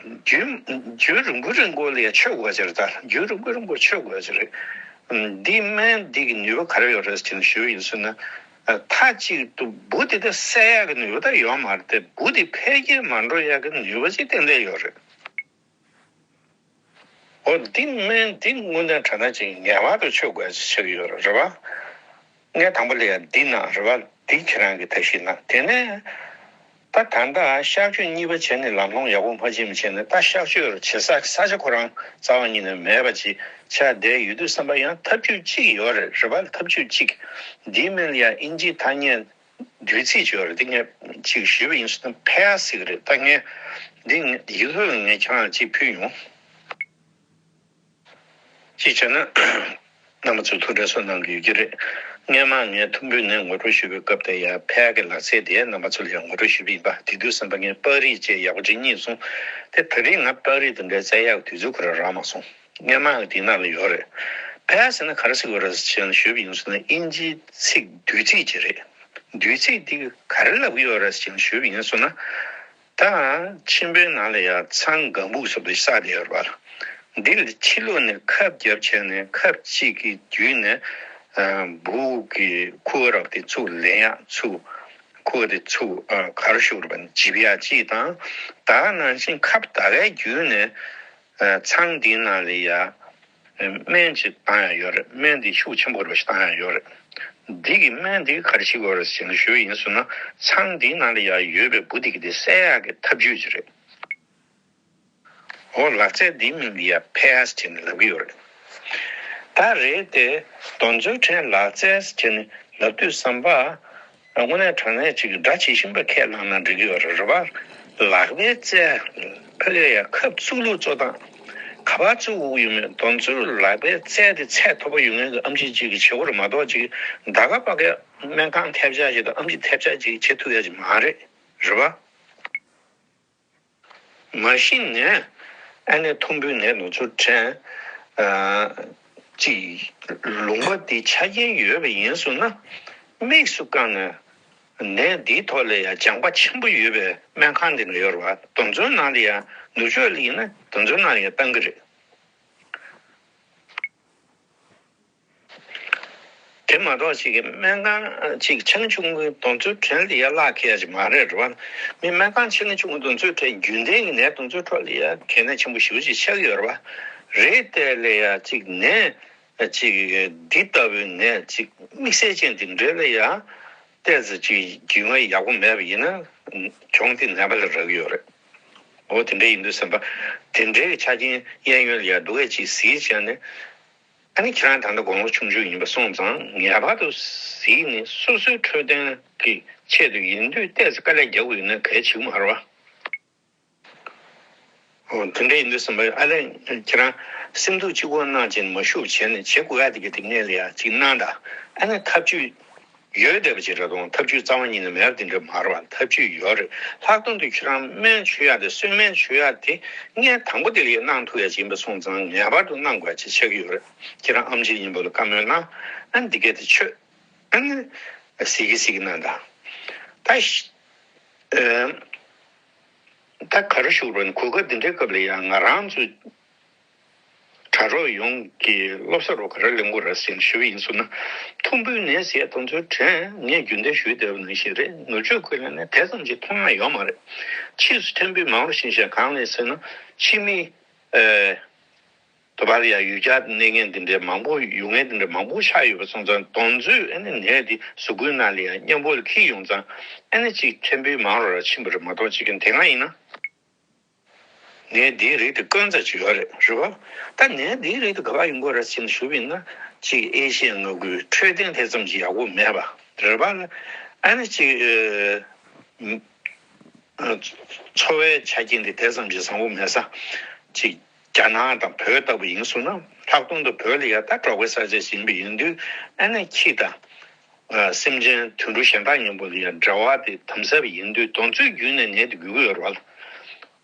རྒྱུན་རྒྱུན་རིང་པོ་རིང་པོ་ལ་ཡ་མཆོད་དགོས་ཀྱི་རེད། ད་རྒྱུན་རིང་པོ་རིང་པོ་མཆོད་དགོས་ཀྱི་རེད། འདི་སྨན་འདི་གི་ནུས་པ་ག་རེ་ཡོད་རེད་ཅེས་ཞུས་ཡིན་ཟེར་ན། མཐའ་གཅིག་ཏུ་འབུ་དེ་དག་བསད་ཡག་གི་ནུས་པ་ད་ཡོད་མ་རེད་དེ། འབུ་དེ་འཕེལ་རྒྱས་མ་འགྲོ་ཡག་གི་ནུས་པ་ཅིག་ཏན་ཏན་ཡོད་རེད། འོ་འདི་སྨན་འདི་དངོས་གནས་དྲང་གནས་ཅིག་ངེས་པར་དུ་མཆོད་དགོས་ཅིག་ཆགས་ཀྱི་ཡོད་རེད་བ། ངས་དང་པོ་ལ་ཡ་འདི་གནང་རེད་བ། འདི་ཁྱེད་རང་གིས་ཐབས་ཤེས་གནང་། དེ་ནས་ད་ད་ལྟ་གཤག་བཅོས་གཉིས་པ་བྱས་ནས་ལམ་ལྷོང་ཡག་པོ་མ་ཕྱིན་པ་བྱས་ནས་ད་གཤག་བཅོས་བྱེད་ས་ས་ཆ་ཁོ་རང་རྩ་བ་ཉིད་ནས་མེད་པ་ཅིག་ཆགས་བསྡད་ཡོད་དུས་ཙམ་པ་ཡང་ཐབས་ཇུས་གཅིག་ཡོད་རེད། རེད་བ། ཐབས་ཇུས་གཅིག་འདིའི་མིང་ལ་ཡ་ཨིན་ཇིའི་ཐ་སྙད་བསྡུས་ཚིག་ཅིག་ཡོད་རེད། འདི་ངས་ཅིག་ཞུས་པ་ཡིན་ཟེར་ན་ཕེ་ཨ་ཟེར་གི་རེད། ད་ངས་འདི་ཡིག་ཐོག་ལ་ངས་ཁྱེད་རང་ལ་ཅིག་ཕུལ་ཡོང་། ཅིག་བྱས་ན། རྣམ་པ་ཚོས་ཐུགས་ཁྲལ་གསོ་གནང་གི་ཡོད་ཀྱི་རེད། སྔོན་མ་ངས་ཐུམ་འབུའི་ནད་ངོ་སྤྲོད་ཞུས་པའི་སྐབས་དེ་ཡང་ཕེ་ཨ་གི་ལག་རྩལ་དེ་རྣམ་པ་ཚོ་ལ་ཡང་ངོ་སྤྲོད་ཞུས་པ་ཡིན་པ། དེ་དུས་ཙམ་པ་ངས་པར་རིས་བཅས་ཡག་པོ་ཅིག་རྙེད་སོང་། དེ་ད་རེས་ང་པར་རིས་དེ་འདྲ་བཙལ་ཡག་དུས་ཚོད་ཁོ་རང་རག་མ་སོང་། སྔོན་མ་གི་དེའི་ནང་ལ་ཡོད་རེད། ཕེ་ཨ་ཟེར་ན་ག་རེ་ཟེར་དགོས་རེད་ཟེར་ཞུས་པ་ཡིན་ཟེར་ན་ཨིན་ཇིའི་ཚིག་བསྡུས་ཚིག་ཅིག་རེད། བསྡུས་ཚིག་འདི་ག་རེ་ལབ་ཀྱི་ཡོད་རེད་ཟེར་ཞུས་པ་ཡིན་ཟེར་ན། ད་མཆིན་པའི་ནང་ལ་ཡང་ཚང་སྒམ་སྦུག་སོགས་དེ་བསགས་བསྡད་ཡོད་རེད་པ། འདི་ལ་ཕྱི་ལོགས་ནས་ཁབ་བརྒྱབ་བྱས་ནས་ཁབ་གཅིག་གི་བརྒྱུད་ནས་ཨ་འབུ་གི་ཁུ་བ་རགས་དེ་ཚུར་ལེན་ཡག་ཚུར་ཁུ་བ་དེ་ཚུར་ཨ་ག་རེ་ཞུ་དགོས་རེད་པ། འཇིབ་ཡག་གཅིག་དང་། ད་ག་ནང་བཞིན་ཁབ་ད་གའི་བརྒྱུད་ནས་ཨ་ཚང་འདིའི་ནང་ལ་ཡ་སྨན་ཅིག་བཏང་ཡག་ཡོད་རེད། སྨན་འདི་ཤུགས་ཆེན་པོ་རེད་པ་ཞིག་བཏང་ཡག་ཡོད་རེད། འདི་གི་སྨན་འདི་ག་རེ་བྱེད་དགོས་རེད་ཟེར་ནས་ཞུས་པ་ཡིན་ཟེར་ན། ཚང་འདིའི་ནང་ལ་ཡང་ཡོད་པའི་འབུ་འདི་གི་དེ་བསད་ཡག་གི་ཐབས་ཇུས་ཅིག་རེད། འོ་ལག་རྩལ་འདིའི་མིང་འདི་ཡང་ཕེ་ཨ་ཟེར་ནས་ལབ་ཀྱི་ཡོད་རེད། ད་རེད་དེ། དེ་ཚོའི་གྲས་ལག་རྩལ་ཟེར་ནས་ལབ་དུས་ཙམ་པ། དངོས་གནས་དྲང་གནས་ཅིག་སྒྲ་ཇི་བཞིན་པ་ཁས་བླངས་ན་འགྲིག་གི་ཡོད་རེད། རེད་པ། ལག་པའི་རྩལ། ཕ་གིར་ཡང་ཁབ་བཙུགས་ལུགས་གཙོ་སྟངས། ག་པར་བཙུགས་དགོས་ཀྱི་ཡོད་མེད། དེ་ཚོའི་ལག་པའི་རྩལ་དེ་ཚད་མཐོ་པོ་ཡོད་མཁན་གྱི་ཨེམ་ཆི་ཅིག་གིས་བྱེད་དགོས་རེད་མ་གཏོགས། ཅིག་ད་ག་པ་གའི་སྨན་ཁང་ཐེབས་ཆག་ཅིག་དང་ཨེམ་ཆི་ཐེབས་ཆག་ཅིག་བྱེད་ཐུབ་ཡ་ཅིག་མ་རེད། རེད་པ། མ་གཞི་ནས་ཨ་ནེ་ཐུམ་འབུའི་ནད་དེ་ཚོ་དྲན། ཨ་ཅིག་ལུང་པ་དེ་ཆ་རྐྱེན་ཡོད་པ་ཡིན་སོང་ན། དམིགས་སུ་བཀར་ནས་ ནད་འདིའི་ཐོག་ལ་ཡང་སྦྱང་པ་ཆེན་པོ་ཡོད་པའི་སྨན་ཁང་དེ་འདྲ་ཡོད་རེད་བ། དེ་ཚོའི་ནང་ལ་ཡང་ནུབ་ཕྱོགས་ལ་ཡིན་ན་དེ་ཚོའི་ནང་ལ་ཡང་བཏང་གི་རེད། དེ་མ་གཏོགས་ཅིག་གི་སྨན་ཁང་ཅིག་ཆེ་ཆུང་གི་དེ་ཚོའི་གྲས་ལ་ཡང་གླགས་འཁེལ་ཡ་ཅིག་མ་རེད་རེད་བ། མི་སྨན་ཁང་ཆེ་ཆུང་དེ་ཚོའི་གྲས་རྒྱུན་ལྡན་གྱི་ནད་དེ་ཚོའི་ཁྲོད་ལ་ཡང་གལ་གནད་ཆེན་པོ་ཞེ་པོ་ཅིག་ཆགས་ཀྱི་ཡོད་རེད་བ། རེད་དེ་ལ་ཡང་ཅིག་ནད། ཅིག་འདི་ལྟ་བུའི་ནད་ཅིག་དམིགས་བསལ་ཅན་དེ་འདྲ་ལ་ཡང་ཏོག་ཙམ་ཅིག་རྒྱུས་མངའ་ཡག་པོ་མེད་པ་ཡིན་ན་གྱོང་དེ་ནད་པ་ལ་རག་གི་ཡོད་རེད། འོ་དེ་འདྲ་ཡིན་དུས་ཙམ་པ་དེ་འདྲའི་ཆ་རྐྱེན་གཡས་གཡོན་ལ་ཡང་འདུག་གས་ཅིག་གཟིགས་བྱས་ནས། ཨ་ནི་ཁྱེད་རང་ད་ལྟ་དགུང་ལོ་ཆུང་ཆུང་ཡིན་པ་སོང་ཙང་ངེས་པར་དུ་གཟིགས་ནས་སོ་སོའི་འཕྲོད་བསྟེན་གྱི་ཆེད་དུ་ཡིན་དུས་ཏོག་ཙམ་དཀའ་ལས་རྒྱག་དགོས་ཡོད་ན་གལ་ཆེ་གི་མ་རེད་བ། འོ་དེ་འདྲ་ཡིན་དུས་ཙམ་པ་ཨ་ལས་ཁྱེད་རང་སེམས་སྡུག་གཅིག་པོ་གནང་བྱས་ནས་མ་བཞུགས་བྱས་ནས་བྱེད་དགོས་ཡ་དེ་ག་དེ་སྔོན་ལ་ཡ་གཅིག་གནང་དང་། ཨ་ནི་ཐབས་ཇུས་ཡོད་བསྡད་པ་ཅིག་རེད་དང་། ཐབས་ཇུས་རྩ་བ་ཉིད་ནས་མེད་པ་དེ་འདྲ་མ་རེད་བ། ཐབས་ཇུས་ཡོད་རེད། ལྷག་དོན་དུ་ཁྱེད་རང་སྨན་མཆོད་ཡ་དེ་གསོལ་སྨན་མཆོད་ཡ་དེ་སྔོན་དང་པོ་དེ་ལ་ཡ་གནང་ཐུབ་ཡ་ཅིག་ཡིན་པ་སོང་ཙང་ངེས་པར་དུ་གནང་དགོས་ཡ་ཅིག་ཆགས་ཀྱི་ཡོད་རེད། ཁྱེད་རང་ཨེམ་ཆི་ཡིན་པ་ལ་བཀའ་མོལ་གནང་། ཨ་ནི་འདི་ག་དེ་མཆོད། ཨ་ནི་གཟིགས་གི་གཟིགས་གི་གནང་དང་། ད་ཤ་ཨ། ད་ག་རེ་ཞུ་དགོས་རེད། གོ་སྐབས་འདི་འདྲའི་སྐབས་ལ་ཡང་ང་རང་ཚོ་དྲ་གྲོགས་ཡོངས་ཀྱི་སློབ་གསོ་རུ་ག་རེ་ལེན་དགོས་རེད་ཟེར་ནས་ཞུ་བ་ཡིན་ཟེར་ན། ཐུམ་འབུའི་ནད་ཟེར་ཡ་དེ་ཚོའི་གྲས་ངས་རྒྱུན་ལྡན་ཞུས་བསྡད་པ་ནང་བཞིན་རེད། ནུབ་ཕྱོགས་ཁུལ་ལ་ནི་དེ་ཙམ་གྱི་མཐོང་ཡ་ཡོད་མ་རེད། ཕྱིས་སུ་ཕྲན་བུ་མང་རུ་ཕྱིན་ཤག་གང་ལ་ཟེར་ན་ཕྱི་མི། ཨེ། དུ་བ་ལ་ཡང་ཡུལ་གྱར་གནས་མཁན་འདི་འདྲའི་མང་པོ་ཡོང་མཁན་འདི་འདྲའི་མང་པོ་ཆགས་ཡོད་པ་སོང་ཙང་། དེ་ཚོས་ཨ་ནི་ནད་འདི་གཟུགས་པོའི་ནང་ལ་ཡང་མཉམ་པོ་ལ་འཁྱེར་ཡོང་ཙང་། ཨ་ནི་ཅིག་ཕྲན་བུ་མང་རུ་ར་ཕྱིན་པ་རེད་མ་གཏོགས། ཅིག་གི་དེ་སྔ་ཡིན་ན་ནད་འདིའི་རིགས་དེ་དཀོན་ཙམ་ཅིག་ཡོད་རེད། རེད་པ། ད་ནད་འདིའི་རིགས་དེ་ག་པར་ཡོང་གི་རེད་ཟེར་ནས་ཞུས་པ་ཡིན་ན། ཅིག་ཨེ་ཤི་ཡའི་མངའ་ཁུལ་འཕྲོད་བསྟེན་དེ་ཙམ་ཅིག་ཡག་པོ་མེད་པ་རེད་པ། ཨ་ནི་ཅིག་ཨེ། འཚོ་བའི་ཆ་རྐྱེན་དེ་དེ་ཙམ་གྱི་བཟང་པོ་མེད་ས་ཅིག་རྒྱ་ནག་དང་བོད་ལྟ་བུ་ཡིན་སོང་ན། ལྷག་དོན་དུ་བོད་ལ་ཡ་ད་འབྲོག་པའི་ས་ཆ་ཞིག་ཡིན་པ་ཡིན་དུས། ཨ་ནི་ཁྱི་དང་སེམས་ཅན་དུད་འགྲོ་གཞན་དག་མཉམ་པོ་ལ་ཡ་འབྲེལ་བ་དེ་དམ་ཟབ་ཡིན་དུས། དེ་ཚོའི་བརྒྱུད་ནས་ནད་དེ་འགོས་ཀྱི་ཡོད་རེད་བ།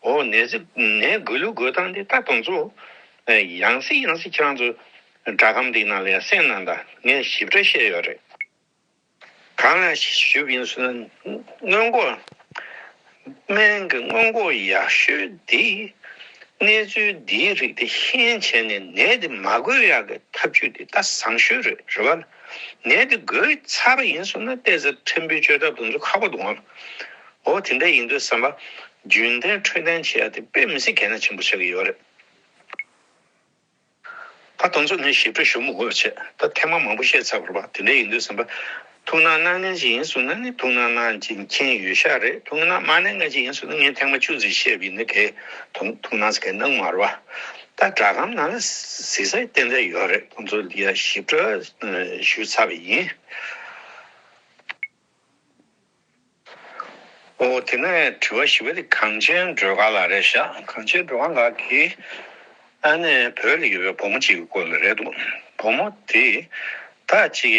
འོ་ནད་ཚེ་ནད་འགོས་ལུགས་འགོས་སྟངས་དེ་ད་དེ་ཚོ་ཡང་སེ་ཡང་སེ་ཁྱེད་རང་ཚོ་སྒྲ་སྒམ་འདིའི་ནང་ལ་ཡ་གསན་གནང་དང་། ངས་ཞིབ་ཕྲ་བཤད་ཡོད་རེད། གང་ལ་ཞུས་པ་ཡིན་ཟེར་ན། སྔོན་འགོག་སྨན་གྱི་སྔོན་འགོག་ཡག་ཤོས་འདི། གནས་ཚུལ་འདིའི་རིགས་དེ་ཤེས་བྱས་ནས་ནད་དེ་མ་འགོས་ཡག་གི་ཐབས་ཇུས་དེ་ད་བཟང་ཤོས་རེད། རེད་བ། ནད་དེ་འགོས་ཚར་བ་ཡིན་ཟེར་ན་ཏོག་ཙམ་ཕྲན་བུའི་བཅོས་ཐབས་དེ་ཚོ་ཁག་པོ་འདུག་ཨང་། འོ་དེ་འདྲ་ཡིན་དུས་ཙམ་པ་རྒྱུན་ལྡན་འཕྲོད་བསྟེན་བྱེད་ཡག་དེ་དཔེ་མི་སྲིད་གལ་གནད་ཆེན་པོ་ཆགས་ཀྱི་ཡོད་རེད། ད་དེ་ཚོ་ངས་ཞིབ་ཕྲ་ཞུ་མི་དགོས་པ་བྱས། ད་ཐེངས་མ་མང་པོ་བཤད་ཚར་བ་རེད་པ། དེ་འདྲ་ཡིན་དུས་ཙམ་པ་ཐུགས་སྣང་གནང་མཁན་ཅིག་ཡིན་ཟེར་ན་ནི་ཐུགས་སྣང་གནང་ཅིག་མཁྱེན་ཡོད་ཤག་རེད། ཐུགས་སྣང་མ་གནང་མཁན་ཅིག་ཡིན་ཟེར་ན་ངས་ཐེངས་མ་བཅུ་ཙམ་བཤད་པ་ཡིན་ན་གས་ཐུགས་སྣང་ཟེར་མཁན་གནང་མ་རེད་པ། ད་སྒྲ་སྒམ་ནང་ལ་གཟིགས་ས་ཏན་ཏན་ཡོད་རེད། དེ་ཚོ་ལ་ཡ་ཞིབ་ཕྲ་ཞུས་ཚར་བ་ཡིན། འོ་དེ་ནས་དྲི་བ་བཞི་པ་དེ་གངས་ཅན་སྒྲོལ་དཀར་ལགས་རེད་ཤག་གངས་ཅན་སྒྲོལ་དཀར་ལགས་ཀྱིས་ཨ་ནི་བོད་ལ་ཡོད་པའི་བུ་མོ་གཅིག་གི་སྐོར་ལ་རེད་འདུག་བུ་མོ་དེ་ད་ཅིག་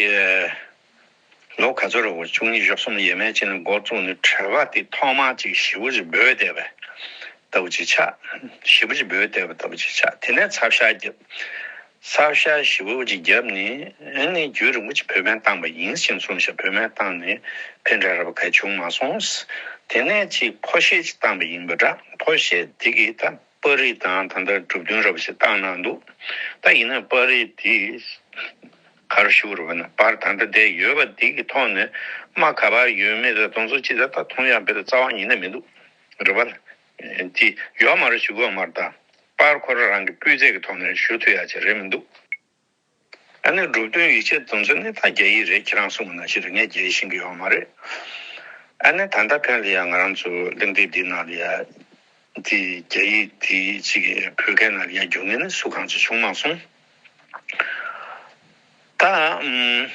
ལོ་ག་ཚོད་རེད་བ། བཅུ་གཉིས་བཅུ་གསུམ་ཡས་མས་ཅིག་ནས་འགོ་བཙུགས་ནས་དྲེལ་པ་དེ་ཐོག་མར་ཅིག་ཞེ་པོ་ཅིག་འབོད་བསྡད་པ་ལྟ་བུ་ཅིག་ཆགས། ཞེ་པོ་ཅིག་འབོད་བསྡད་པ་ལྟ་བུ་ཅིག་ཆགས། དེ་ནས་ཚབ་ཤ་རྒྱབ། ཚབ་ཤ་ཞེ་པོ་ཅིག་བརྒྱབ་ནས། ཨ་ནི་རྒྱུན་རིང་པོ་ཅིག་བོད་སྨན་བཏང་པ་ཡིན་ཞེས་གསུངས་ཤག་བོད་སྨན་བཏང་ནས་ཕན་འབྲས་རབ་ག་བྱུང་མ་སོང་། དེ་ནས་ཅིག་ཕོ་ཤེད་ཅིག་བཏང་པ་ཡིན་པ་འདྲ། ཕོ་ཤེད་དེ་གིས་ད་པར་རིས་དང་ད་ལྟ་གྲུབ་དོན་རབ་ཅིག་བཏང་གནང་འདུག་ད་ཡིན་ན་པར་རིས་དེ་ག་རེ་ཞུ་དགོས་རེད་པ་ན། པར་ད་ལྟ་བསྡད་ཡོད་པ་དེ་གི་ཐོག་ནས་རྨ་ག་པར་ཡོད་མེད་དང་དེ་ཚོ་ཅི་ད་ད་མཐོང་ཡག་དཔེ་ད་རྩ་བ་ཉིད་ནས་མི་འདུག་རེད་པ། དེ་ཡོད་མ་རེད་ཞུ་དགོས་མ་རེད་ད། པར་ཁོ་རང་རང་གི་སྤུས་ཚད་ཀྱི་ཐོག་ནས་ཞུ་ཐུབ་ཡག་ཅིག་རེད་མི་འདུག་ཨ་ནི་གྲུབ་དོན་ཡིད་ཆེས་དེ་ཚོ་ནི་ད་རྒྱ་ཡིག་རེད། ཁྱེད་རང་གསུངས་པ་ནང་བཞིན་རེད། ངས་རྒྱ་ཡིག་ཤེས་ཀྱི་ཡོད་མ་རེད། ཨ་ནི་ད་ལྟ་ཕན་ལ་ཡ་ང་རང་ཚོ་གླེང་སྟེགས་འདི་ནང་ལ་ཡ་དེ་རྒྱ་ཡིག་དེ་ཅིག་བོད་སྐད་ནང་ལ་ཡ་བསྒྱུར་མཁན་ནི་སུ་གང་ཅིག་བྱུང་མ་སོང་། ད་ཨམ།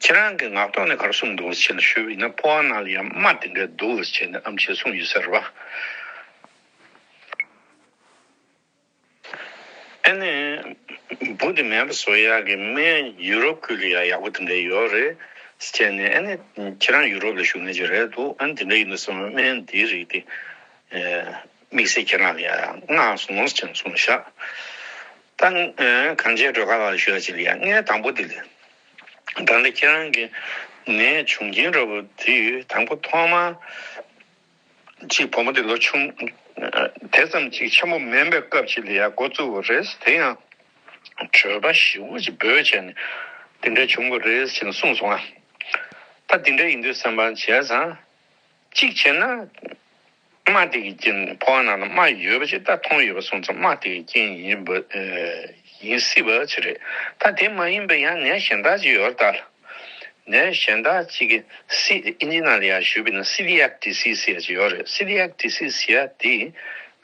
ཁྱེད་རང་གི་ངག་ཐོག་ནས་ག་རེ་གསུངས་འདུག་ཟེར་ནས་ཞུས་པ་ཡིན་ན། ཕོ་བ་ནང་ལ་ཡང་རྨ་དེ་འདྲ་འདུག་ཟེར་ནས་ཨེམ་ཆིས་གསུངས་ཡོད་ས་རེད་པ། ཨ་ནི་འབུ་དེ་མེད་པ་བཟོ་ཡག་གི་སྨན་ཡུ་རོབ་ཁུལ་ལ་ཡང་ཡག་པོ་དེ་འདྲ་ཡོད་རེད་ཟེར་ནས། ཨ་ནི་ཁྱེད་རང་ཡུ་རོབ་ལ་བཞུགས་མཁན་ཅིག་རེད་འདུག་ཨ་ནི་དེ་འདྲ་ཡིན་དུས་ཙམ་པ་སྨན་འདིའི་རིགས་དེ་དམིགས་བསལ་ཁྱེད་རང་ལ་ཡང་མངགས་སོང་ཟེར་ནས་གསུངས་ཤག་ད་གངས་ཅན་སྒྲོལ་དཀར་ལགས་ལ་ཞུ་ཡག་ཅིག་ལ་ཡང་། ངས་དང་པོ་དེ་ལ་ད་ལྟ་ཁྱེད་རང་གི་ནད་བྱུང་རྐྱེན་འདྲ་བོ་དེ་དང་པོ་ཐོག་མ་གཅིག་བུ་མོ་དེ་ལོ་ཆུང་དེ་ཙམ་གཅིག་ཆེན་པོ་མིན་པའི་སྐབས་ཅིག་ལ་ཡ་འགོ་བཙུགས་པ་རེད། དེ་ཡང་གྲོད་པ་ཞེ་པོ་ཅིག་འབོད་བྱས་ནས་དེ་འདྲ་བྱུང་བ་རེད་ཅེས་གསུངས་སོང་ང་། ད་དེ་འདྲ་ཡིན་དུས་བསམ་པ་བྱས་ཙང་གཅིག་བྱས་ན། རྨ་དེ་གི་རྐྱེན། ཕོ་བ་ནང་ལ་རྨ་ཡོད་པ་ཅིག་ད་མཐོང་ཡོད་པ་སོང་ཙང་རྨ་དེ་གི་རྐྱེན་ཡིན་པ་ཨེ་ཡིན་སྲིད་པ་ཅིག་རེད། ད་དེ་མ་ཡིན་པའི་ཡང་ནད་གཞན་དག་ཅིག་ཡོད་རེད་ད། ནད་གཞན་དག་ཅིག་གི་སི་ཨིན་ཇི་ནང་ལ་ཡང་ཞུས་པ་ཡིན་ན་སི་ལི་ཡག་ཌི་སིས་ཟེར་ཡ་ཅིག་ཡོད་རེད། སི་ལི་ཡག་ཌི་སིས་ཟེར་ཡ་དེ་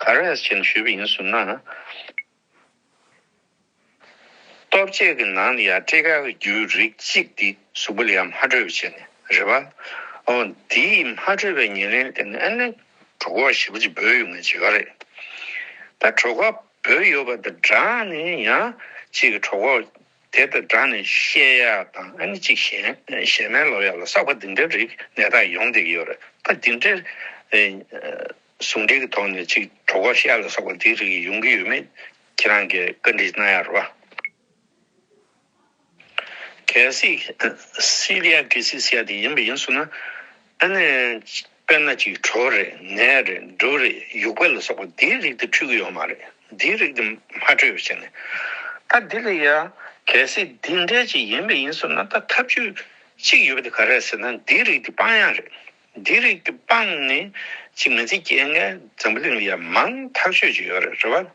ག་རེ་བྱས་ནས་ཞུས་པ་ཡིན་ཟེར་ན། ལྟོ་ཆས་ཀྱི་ནང་ལ་ཡང་སྤྲེལ་ཁ་གི་རྒྱུ་རིགས་གཅིག་དེ་གཟུགས་པོ་ལ་ཡང་མ་འཕྲོད་པ་བྱས་ནས་རེད་པ། འོ་དེའི་མ་འཕྲོད་པའི་ཉེར་ལེན་དེ་ནི་ཨ་ནི་གྲོད་ཁོག་ཞེ་པོ་ཅིག་འབོད་ཡོང་མཁན་ཅིག་ཡོད་རེད། ད་གྲོད་ཁོག་འབོད་ཡོད་པ་དང་སྦྲགས་ནས་ཡང་གཅིག་གི་གྲོད་ཁོག་དེ་དང་སྦྲགས་ནས་བཤལ་ཡག་དང་ཨ་ནི་གཅིག་ཞེད་ཞེད་སྨན་ལབ་ཡག་ལ་སོགས་པ་འདི་འདྲའི་རིགས་ནད་རྟགས་ཡོང་བསྡད་ཀྱི་ཡོད་རེད། ད་འདི་འདྲའི་ཨེ་ཟུང་འབྲེལ་གྱི་ཐོག་ནས་གཅིག་གྲོད་ཁོག་བཤལ་ལ་སོགས་པ་འདིའི་རིགས་ཡོང་གི་ཡོད་མེད་ཁྱེད་རང་གིས་བཀའ་འདྲི་གནང་ཡག་རེད་པ། གལ་སྲིད་སི་ལི་ཡག་ཌི་སིས་ཟེར་ཡག་དེ་ཡིན་པ་ཡིན་སོང་ན། ཨ་ནི་དཔེར་ན་ཅིག་གྲོད་རེད། ནད་རེད། འབྲུ་རེད། ཡུག་པ་ལ་སོགས་པ་འདིའི་རིགས་དེ་འཕྲོད་ཀྱི་ཡོད་མ་རེད། འདིའི་རིགས་དེ་མ་འཕྲོད་པ་བྱས་ནས། ད་འདི་ལ་ཡ་གལ་སྲིད་འདི་འདྲ་ཅིག་ཡིན་པ་ཡིན་སོང་ན་ད་ཐབས་ཇུས་གཅིག་ཡོད་པ་དེ་ག་རེ་ཟེར་ན་འདིའི་རིགས་དེ་སྤང་ཡག་རེད། འདིའི་རིགས་དེ་སྤངས་ནས་ཅིག་མི་ཚེ་སྐྱེལ་མཁན་འཛམ་བུ་གླིང་ལ་ཡ་མང་ཐག་ཆོད་ཅིག་ཡོད་རེད། རེད་པ།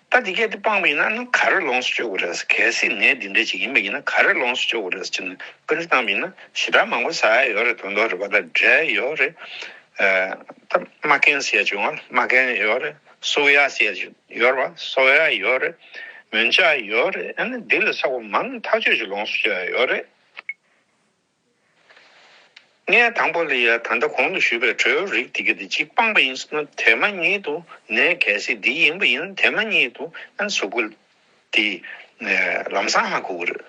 ད་འདི་གས་དེ་སྤངས་པ་ཡིན་ན་ནི་ག་རེ་ལོངས་སུ་སྤྱོད་དགོས་རེད། གལ་སྲིད་ནད་འདི་འདྲ་ཅིག་ཡིན་པ་ཡིན་ན་ག་རེ་ལོངས་སུ་སྤྱོད་དགོས་རེད་ཟེར་ནས་བཀའ་འདྲི་བཏང་པ་ཡིན་ན་ཞེ་དྲག་མང་པོ་ཟ་ཡག་ཡོད་རེད། དོན་དག་རེད་པ། ད་འབྲས་ཡོད་རེད། ཨ། ད་རྨ་རྒན་ཟེར་ཡག་བྱུང་བ། རྨ་རྒན་ཡོད་རེད། གསོ་ཡག་ཟེར་ཡག་ཡོད་རེད་པ། གསོ་ཡག་ཡོད་རེད། མོན་ཆ་ཡོད་རེད། ཨ་ནི་འདི་ལ་སོགས་པ་མང་ཐག་ཆོད་ཅིག་ལོངས་སུ་སྤྱོད་ཡག་ཡོད་རེད། ངས་དང་པོ་ལ་ཡ་ད་ལྟ་གོང་དུ་ཞུས་པའི་དྲོད་རིགས་དེ་ག་དེ་གཅིག་སྤངས་པ་ཡིན་ཟེར་ན་དེ་མ་ཉིད་དུ་ནད་གལ་སྲིད་འདི་ཡིན་པ་ཡིན་ན་དེ་མ་ཉིད་དུ་ཨ་ནི་གཟུགས་པོ་དེ་ལམ་སང་ཧ་གོ་གི་རེད།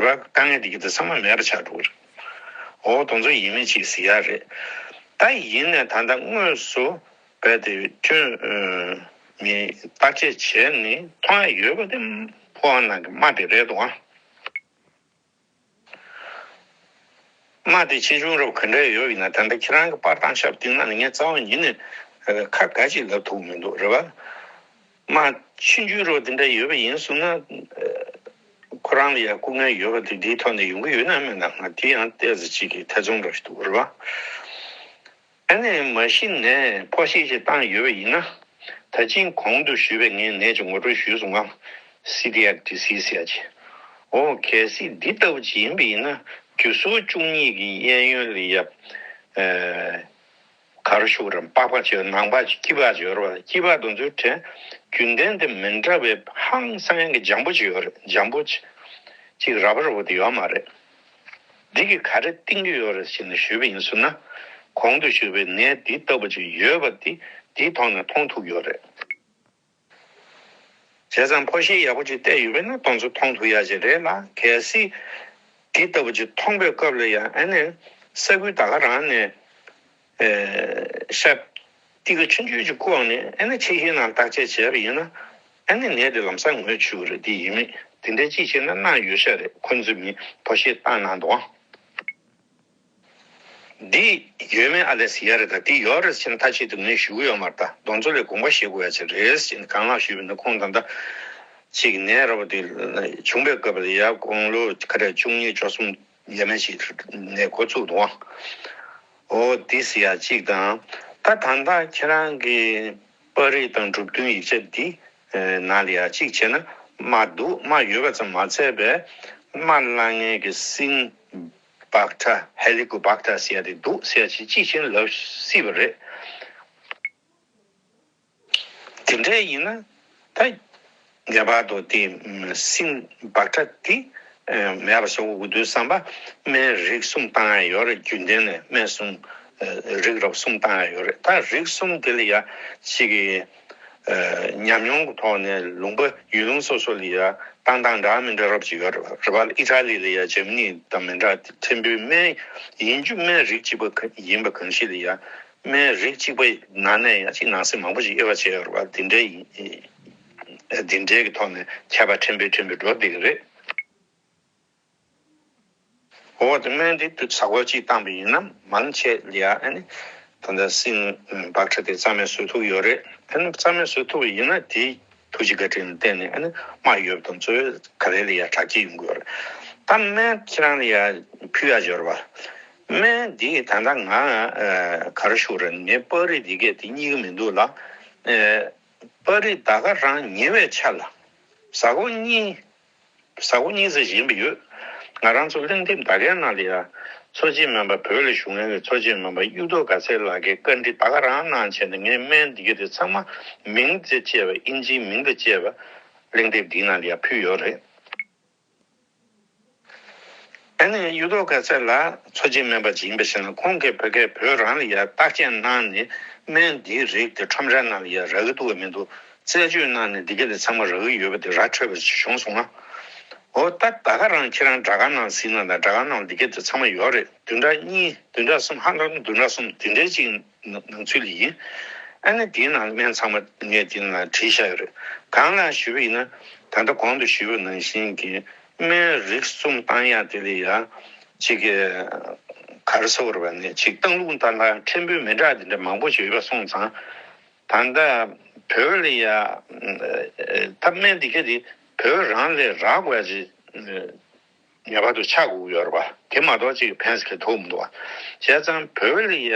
རེད་པ། དཀའ་ངལ་དེ་ག་དེ་ཚང་མ་མེད་པ་ཆགས་འགྲོ་གི་རེད། འོ་དེ་ཚོ་ཡིན་མིན་ཅིག་ཟེར་ཡག་རེད། ད་ཡིན་ནའི་ད་ལྟ་དངོས་སུ་རྦད་དེ་ཐོན་མི་བརྟག་དཔྱད་བྱས་ནས་མཐོང་ཡག་ཡོད་པ་དེ་ཕོ་བ་ནང་གི་རྨ་དེ་རེད་འདུག་ཨ། རྨ་དེ་ཆེ་ཆུང་རབ་ག་འདྲ་ཡོད་ཡིན་ན་ད་ལྟ་ཁྱེད་རང་གི་པར་བཏང་ཤག་སྟེང་ན་ནི་ངས་རྩ་བ་ཉིད་ནས་ཁ་ག་ཅིག་ལབ་ཐུབ་མི་འདུག་རེད་པ། རྨ་ཆུང་ཆུང་རབ་དེ་འདྲ་ཡོད་པ་ཡིན་སོང་ན་ཁོ་རང་ལ་ཡང་སྐུ་ངལ་ཡོད་པ་དེ་འདིའི་ཐོག་ནས་ཡོང་གི་ཡོད་ན་མེད་ན་ང་དེ་ཡང་ཏོག་ཙམ་ཅིག་གི་ཐེ་ཚོམ་འདྲ་ཞིག་འདུག་རེད་པ། ཨ་ནི་མ་གཞི་ནས་ཕོ་ཤེས་ཤིག་བཏང་ཡོད་པ་ཡིན་ན། ད་ཅིང་གོང་དུ་ཞུས་པའི་ངས་ནད་ཀྱི་ངོ་སྤྲོད་ཞུས་སོང་ང་། སི་ལི་ཡག་ཌི་སིས་ཟེར་ཡག་ཅིག་འོ་གལ་སྲིད་འདི་ལྟ་བུ་ཅིག་ཡིན་པ་ཡིན་ན་རྒྱུ་ཟོག་བཅུ་གཉིས་ཀྱི་གཡས་གཡོན་ལ་ཡ། ཨེ། ག་རེ་ཞུ་དགོས་རེད། པགས་པ་ཅིག་ནང་པགས་ཅིག་སྐྱི་པགས་ཅིག་ཡོད་རེད་པ། སྐྱི་པགས་དེ་ཚོའི་གྲས་རྒྱུན་ལྡན་དང་མི་འདྲ་བའི་ཧང་སང་ཡག་གི་འཇམ་པོ་ཅིག་ཡོད་རེད། འཇམ་པོ་ཅིག་ཅིག་ར་བ་ར་བ་དེ་ཡོད་མ་རེད། འདི་གིས་ག་རེ་སྟོན་གྱི་ཡོད་རེད་ཟེར་ནས་ཞུས་པ་ཡིན་ཟེར་ན། གོང་དུ་ཞུས་པའི་ནད་འདི་ལྟ་བུ་ཅིག་ཡོད་པ་འདི་འདིའི་ཐོག་ནས་མཐོང་ཐུབ་ཡོད་རེད། བྱས་ཙང་ཕོ་ཤེལ་ཡག་པོ་ཅིག་བལྟས་ཡོད་པས་ན་དེ་ཚོ་མཐོང་ཐུབ་ཡག་ཅིག་རེད་ལ། གལ་སྲིད་འདི་ལྟ་བུ་ཅིག་མཐོང་པའི་སྐབས་ལ་ཡང་ཨ་ནི་ས་ཁུལ་ད་ག་རང་ནས། ཨེ། ཤ་ཏི་ཀ་ཆུང་ཆུང་ཅིག་བཀོག་ནས་ཨ་ནི་ཕྱི་ཤེལ་ནང་བརྟག་དཔྱད་བྱས་པ་ཡིན་ན་ཨ་ནི་ནད་དེ་ལམ་སང་ངོས་ཆོད་ཀྱི་རེད། དེ་ཡིན་མིན་དེ་འདྲ་ཅིག་བྱས་ན་གནང་ཡོད་ཤག་རེད། ཁོ་ཚོས་མི་ཕོ་ཤེལ་བཏང་གནང་འདུག་ཨང་། འདི་ཡོད་མེད་ཨ་ལས་ཟེར་ཡ་རེད། ད་འདི་ཡོད་རེད་ཟེར་ན་མཐའ་གཅིག་ཏུ་ངས་ཞུ་གི་ཡོད་མ་རེད། ད་དེ་ཚོ་ལས་དགོངས་པ་བཞེས་དགོས་ཡ་ཅིག་རེད་ཟེར་ནས་གང་ལགས་ཞུས་པ་ཡིན་ན་ཁོང་ད་ལྟ་ཅིག་ནད་ར་བ་དེ་བྱུང་པའི་སྐབས་ལ་ཡ་དགུང་ལོ་ག་རེ་བཅུ་གཉིས་བཅུ་གསུམ་ཡས་མས་ཤིག་ནས་འགོ་བཙུགས་འདུག་ཨང་། འོ་འདི་ཟེར་ཡ་གཅིག་དང་། ད་ད་ལྟ་ཁྱེད་རང་གི་པར་རིས་དང་གྲུབ་དོན་ཡིག་ཆ་འདི་ནང་ལ་ཡ་གཅིག་བྱས་ན་རྨ་འདུག་རྨ་ཡོད་པ་ཙམ་མ་ཚད་པའི་རྨ་བླ་ངན་གྱི་སྲིན་བག་ཁྲ་ཧེ་ལི་ཀོ་བག་ཁྲ་ཟེར་ཡ་དེ་འདུག་ཟེར་ཡ་ཅིག་གཅིག་བྱས་ན་ལབ་སྲིད་པ་རེད། དེ་འདྲ་ཡིན་ན་ད་ངེས་པར་དུ་དེ་སྲིན་བག་ཁྲ་དེ་མེད་པ་བཟོ་དགོས་དུས་བསམ་པ་སྨན་རིགས་གསུམ་བཏང་ཡ་ཡོད་རེད། རྒྱུན་ལྡན་ནས་སྨན་གསུམ་རིགས་རབ་གསུམ་བཏང་ཡ་ཡོད་རེད། ད་རིགས་གསུམ་དེ་ལ་ཡ་གཅིག་གི་ཉམས་མྱོང་གི་ཐོག་ནས་ལུང་པ་ཡུལ་ལུང་སོ་སོ་ལ་ཡ་བཏང་སྟངས་འདྲ་མི་འདྲ་རབ་ཅིག་ཡོད་རེད་པ། ཨི་ཊ་ལི་ལ་ཡ་འཇར་མ་ནི་དང་མི་འདྲ་ཕྲན་བུའི་སྨན་ཡིན་རྒྱུ་སྨན་རིགས་གཅིག་པ་ཡིན་པ་གང་ཞིག་ལ་ཡ། སྨན་རིགས་གཅིག་པའི་ནང་ནས་ཡང་གཅིག་ནང་གསེས་མང་པོ་ཞིག་དབྱེ་བ་ཕྱེ་ཡོད་རེད་པ། འདི་འདྲའི་ཡིན། འདི་འདྲའི་གི་ཐོག་ནས་ཁྱད་པར་ཕྲན་བུ་ཕྲན་བུ་འགྲོ་བསྡད་ཀྱི་རེད། འོ་དེ་སྨན་དེ་དུས་ས་གོ་གཅིག་བཏང་པ་ཡིན་ན་མང་ཆེ་ལ་ཡ་ཨ་ནི་ད་ལྟ་སྲིན་བག་ཁྲ་དེ་རྩ་མེད་བཟོ་ཐུབ་ཡོད་རེད། ཨ་ནི་རྩ་མེད་བཟོ་ཐུབ་པ་ཡིན་ན་དེ་ཐུགས་རྗེ་བཀའ་དྲིན་ལ་བརྟེན་ནས་ཨ་ནི་དམག་ཡོད་པ་དང་གཙོ་བོ་ག་རེ་ལ་ཡ་དྲག་སྐྱེད་ཡོང་གི་ཡོད་རེད། ད་སྨན་ཁྱེད་རང་ལ་ཡ་ཕུལ་ཡ་ཡོད་རེད་བ། སྨན་འདི་ད་ལྟ་ང་ཨ་ག་རེ་ཞུ་རེད། ངའི་པར་རིས་འདི་གས་དེ་རྙེད་ཀྱི་མི་འདུག་ལ། ཨ་པར་རིས་ད་ག་རང་ཉེ་བའི་ཆ་ལ་ས་གོ་གཉིས་ས་གོ་གཉིས་ཙམ་ཞིག་ཡིན་པ་ཡོད། ང་རང་ཚོ་གླེང་དེབ་ད་གའི་ནང་ལ་ཡ་འཚོ་བྱེད་སྨན་པ་བོད་ལ་བཞུགས་མཁན་གྱི་འཚོ་བྱེད་སྨན་པ་གཡུ་ཐོག་དགའ་ཚལ་ལགས་ཀྱིས་བཀའ་འདྲི་ད་ག་རང་གནང་བྱས་ནས་ངས་སྨན་འདི་ག་དེ་ཚང་མ་མིང་དང་བཅས་པ་ཨིན་ཇིའི་མིང་དང་བཅས་པ་གླེང་དེབ་འདིའི་ནང་ལ་ཡ་ཕུལ་ཡོད་རེད། ཨ་ནི་གཡུ་ཐོག་དགའ་ཚལ་ལགས་འཚོ་བྱེད་སྨན་པ་ཅིག་ཡིན་པ་ཞིག་ན་ཁོང་གིས་བོད་སྐད་བོད་རང་ལ་ཡ་བརྟག་དཔྱད་གནང་ནས་སྨན་འདིའི་རིགས་དེ་ཁྲོམ་ར་ནང་ལ་ཡ་རག་གི་འདུག་ག་མི་འདུག་རྩད་གཅོད་གནང་ནས་འདི་ག་དེ་ཚང་མ་རག་གི་ཡོད་པ་དེ་ར་འཕྲོད་པ་ཞིག་བྱུང་སོང་ང་། འོ་ད་ད་ག་རང་ཁྱེད་རང་དྲ་ཁང་ནང་གཟིགས་ན་ད་དྲ་ཁང་ནང་འདི་ག་དེ་ཚང་མ་ཡོད་རེད། བདུན་ཕྲག་གཉིས་བདུན་ཕྲག་གསུམ་ཧ་ལམ་བདུན་ཕྲག་གསུམ་དེ་འདྲའི་ཅིག་ནང་ཚུད་ལ་ཡིན། ཨ་ནི་དེའི་ནང་སྨན་ཚང་མ་ངས་དེའི་ནང་བྲིས་བཞག་ཡོད་རེད། གང་ལགས་ཞུས་པ་ཡིན་ན་ད་ལྟ་གོང་དུ་ཞུས་པ་ནང་བཞིན་གྱི་སྨན་རིགས་གསུམ་བཏང་ཡག་དེ་ལ་ཡ་གཅིག་གི་ག་རེ་ཟེར་དགོས་རེད་པ། ནས་གཅིག་བཏང་ལུགས་བཏང་སྟངས་ཕྲན་བུ་མི་འདྲ་དེ་འདྲ་མང་པོ་ཞིག་ཡོད་པ་སོང་ཙང་། ད་ལྟ་བོད་ལ་ཡ་ད་སྨན་འདི་ག་དེ་བོད་རང་ལ་རག་དགོས་ཡ་ཅིག་ངེས་པར་དུ་ཆགས་དགོས་ཡོད་རེད་པ། དེ་མ་གཏོགས་ཅིག་ཕན་ས་གི་ཐོགས་མི་འདུག་པ། བྱས་ཙང་བོད་ལ་ཡ་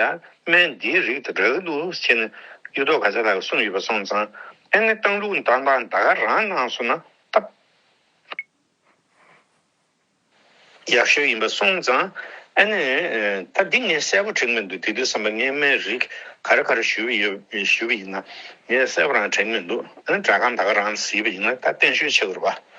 སྨན་འདིའི་རིགས་དེ་རག་གི་འདུག་ཟེར་ནས་གཡུ་ཐོག་དགའ་ཚལ་ལགས་ཀྱིས་གསུངས་ཡོད་པ་སོང་ཙང་། ཨ་ནི་བཏང་ལུགས་བཏང་སྟངས་ད་ག་རང་གནང་སོང་ན་སྟབས་ཡག་ཤོས་ཡིན་པ་སོང་ཙང་། ཨ་ནི་ད་འདི་ངས་གསལ་པོ་དྲན་གྱི་མི་འདུག་དེ་དུས་ཙམ་པ་ངས་སྨན་རིགས་ག་རེ་ག་རེ་ཞུས་པ་ཡོད་ཞུས་པ་ཡིན་ན་ངས་གསལ་པོ་རང་དྲན་གྱི་མི་འདུག་ཨ་ནི་དྲ་ཁང་ད་ག་རང་གཟིགས་པ་ཡིན་ན་ད་བརྟན་ཤོས་ཆགས་ཀྱི་རེད་པ།